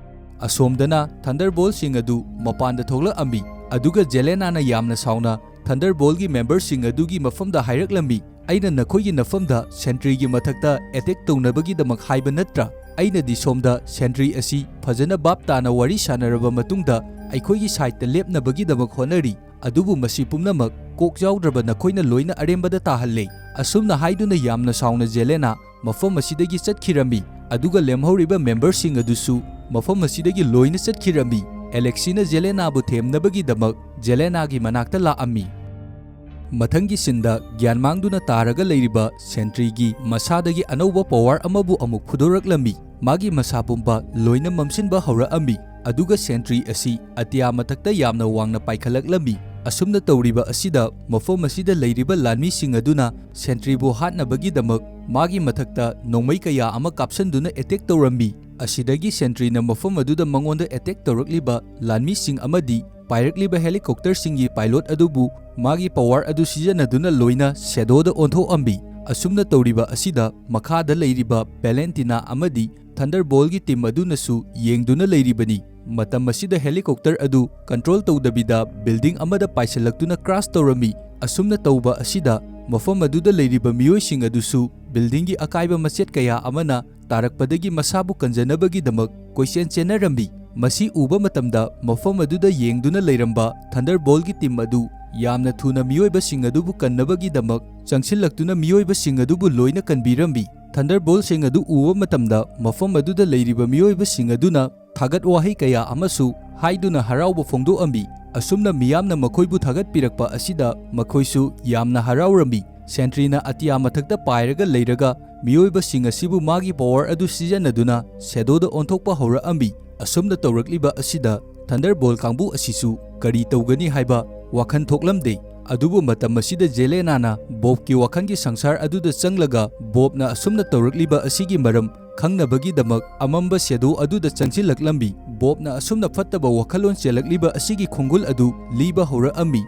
ꯑꯁꯣꯝꯗꯅ ꯊꯟꯗꯔꯕꯣꯜꯁꯤꯡ ꯑꯗꯨ ꯃꯄꯥꯟꯗ ꯊꯣꯛꯂꯛꯑꯝꯃꯤ, ꯑꯗꯨꯒ ꯖꯦꯂꯦꯅꯥꯅ ꯌꯥꯝꯅ ꯁꯥꯎꯅ ꯊꯟꯗꯔꯕꯣꯜꯒꯤ ꯃꯦꯝꯕꯔꯁꯤꯡ ꯑꯗꯨꯒꯤ ꯃꯐꯝꯗ ꯍꯥꯏꯔꯛꯂꯝꯃꯤ, "ꯑꯩꯅ ꯅꯈꯣꯏꯒꯤ ꯅꯐꯝꯗ ꯁꯦꯟꯇ꯭ꯔꯤꯒꯤ ꯃꯊꯛꯇ ꯑꯦꯇꯦꯛ ꯇꯧꯅꯕꯒꯤꯗꯃꯛ ꯍꯥꯏꯕ ꯅꯠꯇ꯭ꯔꯥ? ꯑꯩꯅꯗꯤ ꯁꯣꯝꯗ ꯁꯦꯟꯇ꯭ꯔꯤ ꯑꯁꯤ ꯐꯖꯅ ꯚꯥꯞ ꯇꯥꯅ ꯋꯥꯔꯤ ꯁꯥꯟꯅꯔꯕ ꯃꯇꯨꯡꯗ ꯑꯩꯈꯣꯏꯒꯤ ꯁꯥꯏꯠꯇ ꯂꯦꯞꯅꯕꯒꯤꯗꯃꯛ ꯍꯣꯠꯅꯔꯤ, ꯑꯗꯨꯕꯨ ꯃꯁꯤ ꯄꯨꯝꯅꯃꯛ ꯀꯣꯛ ꯌꯥꯎꯗ꯭ꯔꯕ ꯅꯈꯣꯏꯅ ꯂꯣꯏꯅ ꯑꯔꯦꯝꯕꯗ ꯇꯥꯍꯜꯂꯦ"꯫ ꯑꯁꯨꯝꯅ ꯍꯥꯏꯗꯨꯅ ꯌꯥꯝꯅ ꯁꯥꯎꯅ ꯖꯦꯂꯦꯅꯥ ꯃꯐꯝ ꯑꯁꯤꯗꯒꯤ ꯆꯠꯈꯤꯔꯝꯃꯤ, ꯑꯗꯨꯒ ꯂꯦꯝꯍꯧꯔꯤꯕ ꯃꯦꯝꯕꯔꯁꯤꯡ ꯑꯗꯨꯁꯨ ꯃꯐꯝ ꯑꯁꯤꯗꯒꯤ ꯂꯣꯏꯅ ꯆꯠꯈꯤꯔꯝꯃꯤ꯫ ꯑꯦꯂꯦꯛꯁꯤꯅ ꯖꯦꯂꯦꯅꯥꯕꯨ ꯊꯦꯝꯅꯕꯒꯤꯗꯃꯛ ꯖꯦꯂꯦꯅꯥꯒꯤ ꯃꯅꯥꯛꯇ ꯂꯥꯛꯑꯝꯃꯤ꯫ ꯃꯊꯪꯒꯤ ꯁꯤꯟꯗ ꯒ꯭ꯌꯥꯟ ꯃꯥꯡꯗꯨꯅ ꯇꯥꯔꯒ ꯂꯩꯔꯤꯕ ꯁꯦꯟꯇ꯭ꯔꯤꯒꯤ ꯃꯁꯥꯗꯒꯤ ꯑꯅꯧꯕ ꯄꯋꯥꯔ ꯑꯃꯕꯨ ꯑꯃꯨꯛ ꯐꯨꯗꯣꯔꯛꯂꯝꯃꯤ꯫ ꯃꯥꯒꯤ ꯃꯁꯥ ꯄꯨꯝꯕ ꯂꯣꯏꯅ ꯃꯝꯁꯤꯟꯕ ꯍꯧꯔꯛꯑꯝꯃꯤ, ꯑꯗꯨꯒ ꯁꯦꯟꯇ꯭ꯔꯤ ꯑꯁꯤ ꯑꯇꯤꯌꯥ ꯃꯊꯛꯇ ꯌꯥꯝꯅ ꯋꯥꯡꯅ ꯄꯥꯏꯈꯠꯂꯛꯂꯝꯃꯤ꯫ ꯑꯁꯨꯝꯅ ꯇꯧꯔꯤꯕ ꯑꯁꯤꯗ ꯃꯐꯝ ꯑꯁꯤꯗ ꯂꯩꯔꯤꯕ ꯂꯥꯟꯃꯤꯁꯤꯡ ꯑꯗꯨꯅ ꯁꯦꯟꯇ꯭ꯔꯤꯕꯨ ꯍꯥꯠꯅꯕꯒꯤꯗꯃꯛ ꯃꯥꯒꯤ ꯃꯊꯛꯇ ꯅꯣꯡꯃꯩ ꯀꯌꯥ ꯑꯃ ꯀꯥꯞꯁꯟꯗꯨꯅ ꯑꯦꯇꯦꯛ ꯇꯧꯔꯝꯃꯤ꯫ ꯑꯁꯤꯗꯒꯤ ꯁꯦꯟꯇ꯭ꯔꯤꯅ ꯃꯐꯝ ꯑꯗꯨꯗ ꯃꯉꯣꯟꯗ ꯑꯦꯇꯦꯛ ꯇꯧꯔꯛꯂꯤꯕ ꯂꯥꯟꯃꯤꯁꯤꯡ ꯑꯃꯗꯤ ꯄꯥꯏꯔꯛꯂꯤꯕ ꯍꯦꯂꯤꯀꯣꯞꯇꯔꯁꯤꯡꯒꯤ ꯄꯥꯏꯂꯣꯠ ꯑꯗꯨꯕꯨ ꯃꯥꯒꯤ ꯄꯋꯥꯔ ꯑꯗꯨ ꯁꯤꯖꯤꯟꯅꯗꯨꯅ ꯂꯣꯏꯅ ꯁꯦꯗꯣꯗ ꯑꯣꯟꯊꯣꯛꯑꯝꯃꯤ꯫ ꯑꯁꯨꯝꯅ ꯇꯧꯔꯤꯕ ꯑꯁꯤꯗ ꯃꯈꯥꯗ ꯂꯩꯔꯤꯕ ꯚꯦꯂꯦꯟꯇꯤꯅꯥ ꯑꯃꯗꯤ ꯊꯟꯗꯔꯕꯣꯜꯒꯤ ꯇꯤꯝ ꯑꯗꯨꯅꯁꯨ ꯌꯦꯡꯗꯨꯅ ꯂꯩꯔꯤꯕꯅꯤ꯫ ꯃꯇꯝ ꯑꯁꯤꯗ ꯍꯦꯂꯤꯀꯣꯞꯇꯔ ꯑꯗꯨ ꯀꯟꯇ꯭ꯔꯣꯜ ꯇꯧꯗꯕꯤꯗ ꯕꯤꯜꯗꯤꯡ ꯑꯃꯗ ꯄꯥꯏꯁꯤꯜꯂꯛꯇꯨꯅ ꯀ꯭ꯔꯥꯁ ꯇꯧꯔꯝꯃꯤ꯫ ꯑꯁꯨꯝꯅ ꯇꯧꯕ ꯑꯁꯤꯗ ꯃꯐꯝ ꯑꯗꯨꯗ ꯂꯩꯔꯤꯕ ꯃꯤꯑꯣꯏꯁꯤꯡ ꯑꯗꯨꯁꯨ ꯕꯤꯜꯗꯤꯡꯒꯤ ꯑꯀꯥꯏꯕ ꯃꯆꯦꯠ ꯀꯌꯥ ꯑꯃꯅ ꯇꯥꯔꯛꯄꯗꯒꯤ ꯃꯁꯥꯕꯨ ꯀꯟꯖꯅꯕꯒꯤꯗꯃꯛ ꯀꯣꯏꯆꯦꯟ ꯆꯦꯟꯅꯔꯝꯃꯤ꯫ ꯃꯁꯤ ꯎꯕ ꯃꯇꯝꯗ ꯃꯐꯝ ꯑꯗꯨꯗ ꯌꯦꯡꯗꯨꯅ ꯂꯩꯔꯝꯕ ꯊꯟꯗꯔꯕꯣꯜꯒꯤ ꯇꯤꯝ ꯑꯗꯨ ꯌꯥꯝꯅ ꯊꯨꯅ ꯃꯤꯑꯣꯏꯕꯁꯤꯡ ꯑꯗꯨꯕꯨ ꯀꯟꯅꯕꯒꯤꯗꯃꯛ ꯆꯪꯁꯤꯜꯂꯛꯇꯨꯅ ꯃꯤꯑꯣꯏꯕꯁꯤꯡ ꯑꯗꯨꯕꯨ ꯂꯣꯏꯅ ꯀꯟꯕꯤꯔꯝꯃꯤ꯫ ꯊꯟꯗꯔꯕꯣꯜꯁꯤꯡ ꯑꯗꯨ ꯎꯕ ꯃꯇꯝꯗ ꯃꯐꯝ ꯑꯗꯨꯗ ꯂꯩꯔꯤꯕ ꯃꯤꯑꯣꯏꯕꯁꯤꯡ ꯑꯗꯨꯅ ꯊꯥꯒꯠ ꯋꯥꯍꯩ ꯀꯌꯥ ꯑꯃꯁꯨ ꯍꯥꯏꯗꯨꯅ ꯍꯔꯥꯎꯕ ꯐꯣꯡꯗꯣꯛꯑꯝꯃꯤ꯫ ꯑꯁꯨꯝꯅ ꯃꯤꯌꯥꯝꯅ ꯃꯈꯣꯏꯕꯨ ꯊꯥꯒꯠꯄꯤꯔꯛꯄ ꯑꯁꯤꯗ ꯃꯈꯣꯏꯁꯨ ꯌꯥꯝꯅ ꯍꯔꯥꯎꯔꯝꯃꯤ꯫ ꯁꯦꯟꯇ꯭ꯔꯤꯅ ꯑꯇꯤꯌꯥ ꯃꯊꯛꯇ ꯄꯥꯏꯔꯒ ꯂꯩꯔꯒ ꯃꯤꯑꯣꯏꯕꯁꯤꯡ ꯑꯁꯤꯕꯨ ꯃꯥꯒꯤ ꯄꯋꯥꯔ ꯑꯗꯨ ꯁꯤꯖꯤꯟꯅꯗꯨꯅ ꯁꯦꯗꯣꯗ ꯑꯣꯟꯊꯣꯛꯄ ꯍꯧꯔꯛꯑꯝꯃꯤ꯫ ꯑꯁꯨꯝꯅ ꯇꯧꯔꯛꯂꯤꯕ ꯑꯁꯤꯗ ꯊꯟꯗꯔꯕꯣꯜ ꯀꯥꯡꯕꯨ ꯑꯁꯤꯁꯨ ꯀꯔꯤ ꯇꯧꯒꯅꯤ ꯍꯥꯏꯕ ꯋꯥꯈꯜ ꯊꯣꯛꯂꯝꯗꯦ꯫ ꯑꯗꯨꯕꯨ ꯃꯇꯝ ꯑꯁꯤꯗ ꯖꯦꯂꯦꯅꯥꯅ ꯕꯣꯕꯀꯤ ꯋꯥꯈꯜꯒꯤ ꯁꯪꯁꯥꯔ ꯑꯗꯨꯗ ꯆꯪꯂꯒ ꯕꯣꯕꯅ ꯑꯁꯨꯝꯅ ꯇꯧꯔꯛꯂꯤꯕ ꯑꯁꯤꯒꯤ ꯃꯔꯝ ꯈꯪꯅꯕꯒꯤꯗꯃꯛ ꯑꯃꯝꯕ ꯁꯦꯗꯣ ꯑꯗꯨꯗ ꯆꯪꯁꯤꯜꯂꯛꯂꯝꯃꯤ꯫ ꯕꯣꯕꯅ ꯑꯁꯨꯝꯅ ꯐꯠꯇꯕ ꯋꯥꯈꯜꯂꯣꯟ ꯆꯦꯜꯂꯛꯂꯤꯕ ꯑꯁꯤꯒꯤ ꯈꯣꯡꯒꯨꯜ ꯑꯗꯨ ꯂꯤꯕ ꯍꯧꯔꯛꯑꯝꯃꯤ꯫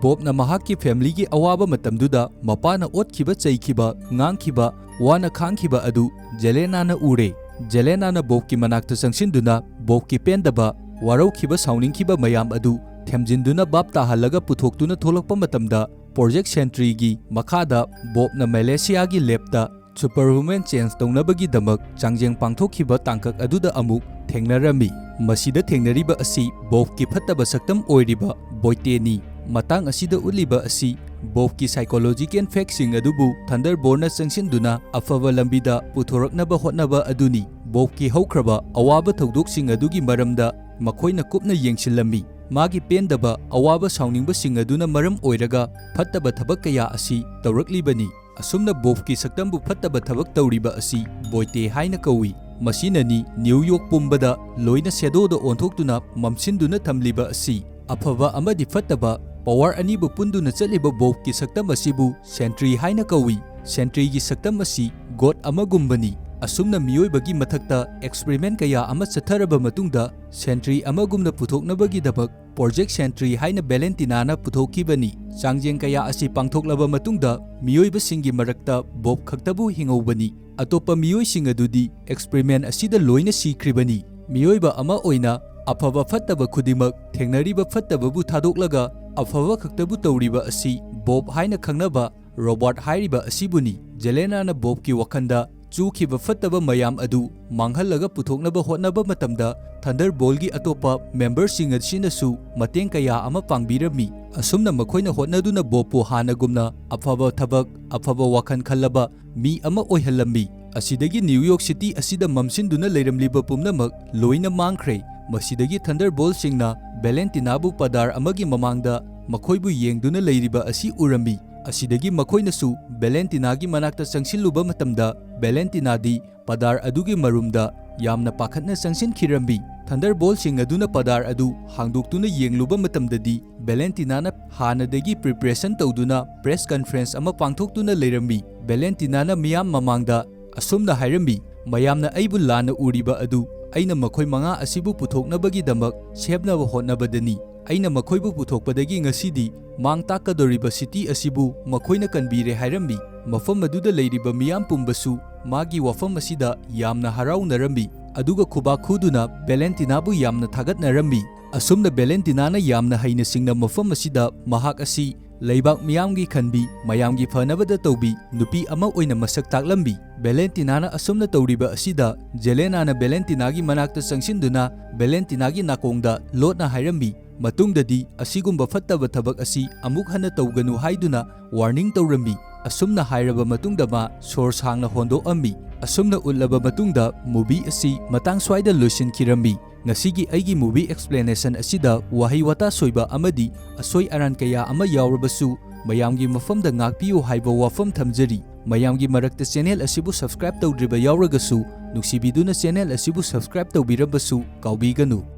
ꯕꯣꯕꯅ ꯃꯍꯥꯛꯀꯤ ꯐꯦꯃꯤꯂꯤꯒꯤ ꯑꯋꯥꯕ ꯃꯇꯝꯗꯨꯗ ꯃꯄꯥꯅ ꯑꯣꯠꯈꯤꯕ, ꯆꯩꯈꯤꯕ, ꯉꯥꯡꯈꯤꯕ, ꯋꯥꯅ ꯈꯥꯡꯈꯤꯕ ꯑꯗꯨ ꯖꯦꯂꯦꯅꯥꯅ ꯎꯔꯦ꯫ ꯖꯦꯂꯦꯅꯥꯅ ꯕꯣꯕꯀꯤ ꯃꯅꯥꯛꯇ ꯆꯪꯁꯤꯟꯗꯨꯅ ꯕꯣꯕꯀꯤ ꯄꯦꯟꯗꯕ, ꯋꯥꯔꯧꯈꯤꯕ, ꯁꯥꯎꯅꯤꯡꯈꯤꯕ ꯃꯌꯥꯝ ꯑꯗꯨ ꯊꯦꯝꯖꯤꯟꯗꯨꯅ ꯚꯥꯞ ꯇꯥꯍꯜꯂꯒ ꯄꯨꯊꯣꯛꯇꯨꯅ ꯊꯣꯛꯂꯛꯄ ꯃꯇꯝꯗ, ꯄ꯭ꯔꯣꯖꯦꯛ ꯁꯦꯟꯇ꯭ꯔꯤꯒꯤ ꯃꯈꯥꯗ ꯕꯣꯕꯅ ꯃꯦꯂꯦꯁꯤꯌꯥꯒꯤ ꯂꯦꯕꯇ ꯁꯨꯄꯔꯍ꯭ꯌꯨꯃꯦꯟ ꯆꯦꯟꯖ ꯇꯧꯅꯕꯒꯤꯗꯃꯛ ꯆꯥꯡꯖꯦꯡ ꯄꯥꯡꯊꯣꯛꯈꯤꯕ ꯇꯥꯡꯀꯛ ꯑꯗꯨꯗ ꯑꯃꯨꯛ ꯊꯦꯡꯅꯔꯝꯃꯤ꯫ ꯃꯁꯤꯗ ꯊꯦꯡꯅꯔꯤꯕ ꯑꯁꯤ ꯕꯣꯕꯀꯤ ꯐꯠꯇꯕ ꯁꯛꯇꯝ ꯑꯣꯏꯔꯤꯕ ꯕꯣꯏꯇꯦꯅꯤ꯫ ꯃꯇꯥꯡ ꯑꯁꯤꯗ ꯎꯠꯂꯤꯕ ꯑꯁꯤ ꯕꯣꯕꯀꯤ ꯁꯥꯏꯀꯣꯂꯣꯖꯤꯀꯦꯜ ꯐꯦꯛꯁꯤꯡ ꯑꯗꯨꯕꯨ ꯊꯟꯗꯔꯕꯣꯜꯅ ꯆꯪꯁꯤꯟꯗꯨꯅ ꯑꯐꯕ ꯂꯝꯕꯤꯗ ꯄꯨꯊꯣꯔꯛꯅꯕ ꯍꯣꯠꯅꯕ ꯑꯗꯨꯅꯤ꯫ ꯕꯣꯕꯀꯤ ꯍꯧꯈ꯭ꯔꯕ ꯑꯋꯥꯕ ꯊꯧꯗꯣꯛꯁꯤꯡ ꯑꯗꯨꯒꯤ ꯃꯔꯝꯗ ꯃꯈꯣꯏꯅ ꯀꯨꯞꯅ ꯌꯦꯡꯁꯤꯜꯂꯝꯃꯤ꯫ ꯃꯥꯒꯤ ꯄꯦꯟꯗꯕ, ꯑꯋꯥꯕ, ꯁꯥꯎꯅꯤꯡꯕꯁꯤꯡ ꯑꯗꯨꯅ ꯃꯔꯝ ꯑꯣꯏꯔꯒ ꯐꯠꯇꯕ ꯊꯕꯛ ꯀꯌꯥ ꯑꯁꯤ ꯇꯧꯔꯛꯂꯤꯕꯅꯤ꯫ ꯑꯁꯨꯝꯅ ꯕꯣꯕꯀꯤ ꯁꯛꯇꯝꯕꯨ ꯐꯠꯇꯕ ꯊꯕꯛ ꯇꯧꯔꯤꯕ ꯑꯁꯤ ꯕꯣꯏꯇꯦ ꯍꯥꯏꯅ ꯀꯧꯏ꯫ ꯃꯁꯤꯅꯅꯤ ꯅ꯭ꯌꯨ ꯌꯣꯔꯛ ꯄꯨꯝꯕꯗ ꯂꯣꯏꯅ ꯁꯦꯗꯣꯗ ꯑꯣꯟꯊꯣꯛꯇꯨꯅ ꯃꯝꯁꯤꯟꯗꯨꯅ ꯊꯝꯂꯤꯕ ꯑꯁꯤ꯫ ꯑꯐꯕ ꯑꯃꯗꯤ ꯐꯠꯇꯕ ꯄꯋꯥꯔ ꯑꯅꯤꯕꯨ ꯄꯨꯟꯗꯨꯅ ꯆꯠꯂꯤꯕ ꯕꯣꯕꯀꯤ ꯁꯛꯇꯝ ꯑꯁꯤꯕꯨ ꯁꯦꯟꯇ꯭ꯔꯤ ꯍꯥꯏꯅ ꯀꯧꯏ꯫ ꯁꯦꯟꯇ꯭ꯔꯤꯒꯤ ꯁꯛꯇꯝ ꯑꯁꯤ ꯒꯣꯗ ꯑꯃꯒꯨꯝꯕꯅꯤ꯫ ꯑꯁꯨꯝꯅ ꯃꯤꯑꯣꯏꯕꯒꯤ ꯃꯊꯛꯇ ꯑꯦꯛꯁꯄꯔꯤꯃꯦꯟ ꯀꯌꯥ ꯑꯃ ꯆꯠꯊꯔꯕ ꯃꯇꯨꯡꯗ ꯁꯦꯟꯇ꯭ꯔꯤ ꯑꯃꯒꯨꯝꯅ ꯄꯨꯊꯣꯛꯅꯕꯒꯤꯗꯃꯛ ꯄ꯭ꯔꯣꯖꯦꯛ ꯁꯦꯟꯇ꯭ꯔꯤ ꯍꯥꯏꯅ ꯚꯦꯂꯦꯟꯇꯤꯅꯥꯅ ꯄꯨꯊꯣꯛꯈꯤꯕꯅꯤ꯫ ꯆꯥꯡꯖꯦꯡ ꯀꯌꯥ ꯑꯁꯤ ꯄꯥꯡꯊꯣꯛꯂꯕ ꯃꯇꯨꯡꯗ ꯃꯤꯑꯣꯏꯕꯁꯤꯡꯒꯤ ꯃꯔꯛꯇ ꯕꯣꯕ ꯈꯛꯇꯕꯨ ꯍꯤꯡꯍꯧꯕꯅꯤ꯫ ꯑꯇꯣꯞꯄ ꯃꯤꯑꯣꯏꯁꯤꯡ ꯑꯗꯨꯗꯤ ꯑꯦꯛꯁꯄꯔꯤꯃꯦꯟ ꯑꯁꯤꯗ ꯂꯣꯏꯅ ꯁꯤꯈ꯭ꯔꯤꯕꯅꯤ꯫ ꯃꯤꯑꯣꯏꯕ ꯑꯃ ꯑꯣꯏꯅ ꯑꯐꯕ ꯐꯠꯇꯕ ꯈꯨꯗꯤꯡꯃꯛ ꯊꯦꯡꯅꯔꯤꯕ ꯐꯠꯇꯕꯕꯨ ꯊꯥꯗꯣꯛꯂꯒ ꯑꯐꯕ ꯈꯛꯇꯕꯨ ꯇꯧꯔꯤꯕ ꯑꯁꯤ ꯕꯣꯕ ꯍꯥꯏꯅ ꯈꯪꯅꯕ ꯔꯣꯕꯥꯔꯠ ꯍꯥꯏꯔꯤꯕ ꯑꯁꯤꯕꯨꯅꯤ꯫ ꯖꯦꯂꯦꯅꯥꯅ ꯕꯣꯕꯀꯤ ꯋꯥꯈꯜꯗ ꯆꯨꯈꯤꯕ ꯐꯠꯇꯕ ꯃꯌꯥꯝ ꯑꯗꯨ ꯃꯥꯡꯍꯜꯂꯒ ꯄꯨꯊꯣꯛꯅꯕ ꯍꯣꯠꯅꯕ ꯃꯇꯝꯗ ꯊꯟꯗꯔꯕꯣꯜꯒꯤ ꯑꯇꯣꯞꯄ ꯃꯦꯝꯕꯔꯁꯤꯡ ꯑꯁꯤꯅꯁꯨ ꯃꯇꯦꯡ ꯀꯌꯥ ꯑꯃ ꯄꯥꯡꯕꯤꯔꯝꯃꯤ꯫ ꯑꯁꯨꯝꯅ ꯃꯈꯣꯏꯅ ꯍꯣꯠꯅꯗꯨꯅ ꯕꯣꯕꯄꯨ ꯍꯥꯟꯅꯒꯨꯝꯅ ꯑꯐꯕ ꯊꯕꯛ, ꯑꯐꯕ ꯋꯥꯈꯜ ꯈꯜꯂꯕ ꯃꯤ ꯑꯃ ꯑꯣꯏꯍꯜꯂꯝꯃꯤ꯫ ꯑꯁꯤꯗꯒꯤ ꯅ꯭ꯌꯨ ꯌꯣꯔꯛ ꯁꯤꯇꯤ ꯑꯁꯤꯗ ꯃꯝꯁꯤꯟꯗꯨꯅ ꯂꯩꯔꯝꯂꯤꯕ ꯄꯨꯝꯅꯃꯛ ꯂꯣꯏꯅ ꯃꯥꯡꯈ꯭ꯔꯦ꯫ ꯃꯁꯤꯗꯒꯤ ꯊꯟꯗꯔꯕꯣꯜꯁꯤꯡꯅ ꯚꯦꯂꯦꯟꯇꯤꯅꯥꯕꯨ ꯄꯗꯥꯔ ꯑꯃꯒꯤ ꯃꯃꯥꯡꯗ ꯃꯈꯣꯏꯕꯨ ꯌꯦꯡꯗꯨꯅ ꯂꯩꯔꯤꯕ ꯑꯁꯤ ꯎꯔꯝꯃꯤ꯫ ꯑꯁꯤꯗꯒꯤ ꯃꯈꯣꯏꯅꯁꯨ ꯚꯦꯂꯦꯟꯇꯤꯅꯥꯒꯤ ꯃꯅꯥꯛꯇ ꯆꯪꯁꯤꯜꯂꯨꯕ ꯃꯇꯝꯗ, ꯚꯦꯂꯦꯟꯇꯤꯅꯥꯗꯤ ꯄꯗꯥꯔ ꯑꯗꯨꯒꯤ ꯃꯔꯨꯝꯗ ꯌꯥꯝꯅ ꯄꯥꯈꯠꯅ ꯆꯪꯁꯤꯟꯈꯤꯔꯝꯃꯤ꯫ Thunderboltꯁꯤꯡ ꯑꯗꯨꯅ ꯄꯗꯥꯔ ꯑꯗꯨ ꯍꯥꯡꯗꯣꯛꯇꯨꯅ ꯌꯦꯡꯂꯨꯕ ꯃꯇꯝꯗꯗꯤ, ꯚꯦꯂꯦꯟꯇꯤꯅꯥꯅ ꯍꯥꯟꯅꯗꯒꯤ preparation ꯇꯧꯗꯨꯅ press conference ꯑꯃ ꯄꯥꯡꯊꯣꯛꯇꯨꯅ ꯂꯩꯔꯝꯃꯤ꯫ ꯚꯦꯂꯦꯟꯇꯤꯅꯥꯅ ꯃꯤꯌꯥꯝ ꯃꯃꯥꯡꯗ ꯑꯁꯨꯝꯅ ꯍꯥꯏꯔꯝꯃꯤ, "ꯃꯌꯥꯝꯅ ꯑꯩꯕꯨ ꯂꯥꯟꯅ ꯎꯔꯤꯕ ꯑꯗꯨ ꯑꯩꯅ ꯃꯈꯣꯏ ꯃꯉꯥ ꯑꯁꯤꯕꯨ ꯄꯨꯊꯣꯛꯅꯕꯒꯤꯗꯃꯛ ꯁꯦꯝꯅꯕ ꯍꯣꯠꯅꯕꯗꯅꯤ꯫ ꯑꯩꯅ ꯃꯈꯣꯏꯕꯨ ꯄꯨꯊꯣꯛꯄꯗꯒꯤ ꯉꯁꯤꯗꯤ ꯃꯥꯡ ꯇꯥꯛꯀꯗꯧꯔꯤꯕ city ꯑꯁꯤꯕꯨ ꯃꯈꯣꯏꯅ ꯀꯟꯕꯤꯔꯦ" ꯍꯥꯏꯔꯝꯃꯤ꯫ ꯃꯐꯝ ꯑꯗꯨꯗ ꯂꯩꯔꯤꯕ ꯃꯤꯌꯥꯝ ꯄꯨꯝꯕꯁꯨ ꯃꯥꯒꯤ ꯋꯥꯐꯝ ꯑꯁꯤꯗ ꯌꯥꯝꯅ ꯍꯔꯥꯎꯅꯔꯝꯃꯤ, ꯑꯗꯨꯒ ꯈꯨꯕꯥꯛ ꯈꯨꯗꯨꯅ ꯚꯦꯂꯦꯟꯇꯤꯅꯥꯕꯨ ꯌꯥꯝꯅ ꯊꯥꯒꯠꯅꯔꯝꯃꯤ꯫ ꯑꯁꯨꯝꯅ ꯚꯦꯂꯦꯟꯇꯤꯅꯥꯅ ꯌꯥꯝꯅ ꯍꯩꯅ ꯁꯤꯡꯅ ꯃꯐꯝ ꯑꯁꯤꯗ ꯃꯍꯥꯛ ꯑꯁꯤ ꯂꯩꯕꯥꯛ ꯃꯤꯌꯥꯝꯒꯤ ꯈꯟꯕꯤ, ꯃꯌꯥꯝꯒꯤ ꯐꯅꯕꯗ ꯇꯧꯕꯤ ꯅꯨꯄꯤ ꯑꯃ ꯑꯣꯏꯅ ꯃꯁꯛ ꯇꯥꯛꯂꯝꯃꯤ꯫ ꯚꯦꯂꯦꯟꯇꯤꯅꯥꯅ ꯑꯁꯨꯝꯅ ꯇꯧꯔꯤꯕ ꯑꯁꯤꯗ, ꯖꯦꯂꯦꯅꯥꯅ ꯚꯦꯂꯦꯟꯇꯤꯅꯥꯒꯤ ꯃꯅꯥꯛꯇ ꯆꯪꯁꯤꯟꯗꯨꯅ ꯚꯦꯂꯦꯟꯇꯤꯅꯥꯒꯤ ꯅꯥꯀꯣꯡꯗ ꯂꯣꯠꯅ ꯍꯥꯏꯔꯝꯃꯤ, "ꯃꯇꯨꯡꯗꯗꯤ ꯑꯁꯤꯒꯨꯝꯕ ꯐꯠꯇꯕ ꯊꯕꯛ ꯑꯁꯤ ꯑꯃꯨꯛ ꯍꯟꯅ ꯇꯧꯒꯅꯨ" ꯍꯥꯏꯗꯨꯅ warning ꯇꯧꯔꯝꯃꯤ꯫ ꯑꯁꯨꯝꯅ ꯍꯥꯏꯔꯕ ꯃꯇꯨꯡꯗ ꯃꯥ ꯁꯣꯔ ꯁꯥꯡꯅ ꯍꯣꯟꯗꯣꯛꯑꯝꯃꯤ꯫ ꯑꯁꯨꯝꯅ ꯎꯠꯂꯕ ꯃꯇꯨꯡꯗ movie ꯑꯁꯤ ꯃꯇꯥꯡ ꯁ꯭ꯋꯥꯏꯗ ꯂꯣꯏꯁꯤꯟꯈꯤꯔꯝꯃꯤ꯫ ꯉꯁꯤꯒꯤ ꯑꯩꯒꯤ movie explanation ꯑꯁꯤꯗ ꯋꯥꯍꯩ ꯋꯥꯇꯥ ꯁꯣꯏꯕ ꯑꯃꯗꯤ ꯑꯁꯣꯏ ꯑꯔꯥꯟ ꯀꯌꯥ ꯑꯃ ꯌꯥꯎꯔꯕꯁꯨ, ꯃꯌꯥꯝꯒꯤ ꯃꯐꯝꯗ ꯉꯥꯛꯄꯤꯌꯨ ꯍꯥꯏꯕ ꯋꯥꯐꯝ ꯊꯝꯖꯔꯤ꯫ ꯃꯌꯥꯝꯒꯤ ꯃꯔꯛꯇ channel ꯑꯁꯤꯕꯨ subscribe ꯇꯧꯗ꯭ꯔꯤꯕ ꯌꯥꯎꯔꯒꯁꯨ, ꯅꯨꯡꯁꯤꯕꯤꯗꯨꯅ channel ꯑꯁꯤꯕꯨ subscribe ꯇꯧꯕꯤꯔꯕꯁꯨ ꯀꯥꯎꯕꯤꯒꯅꯨ꯫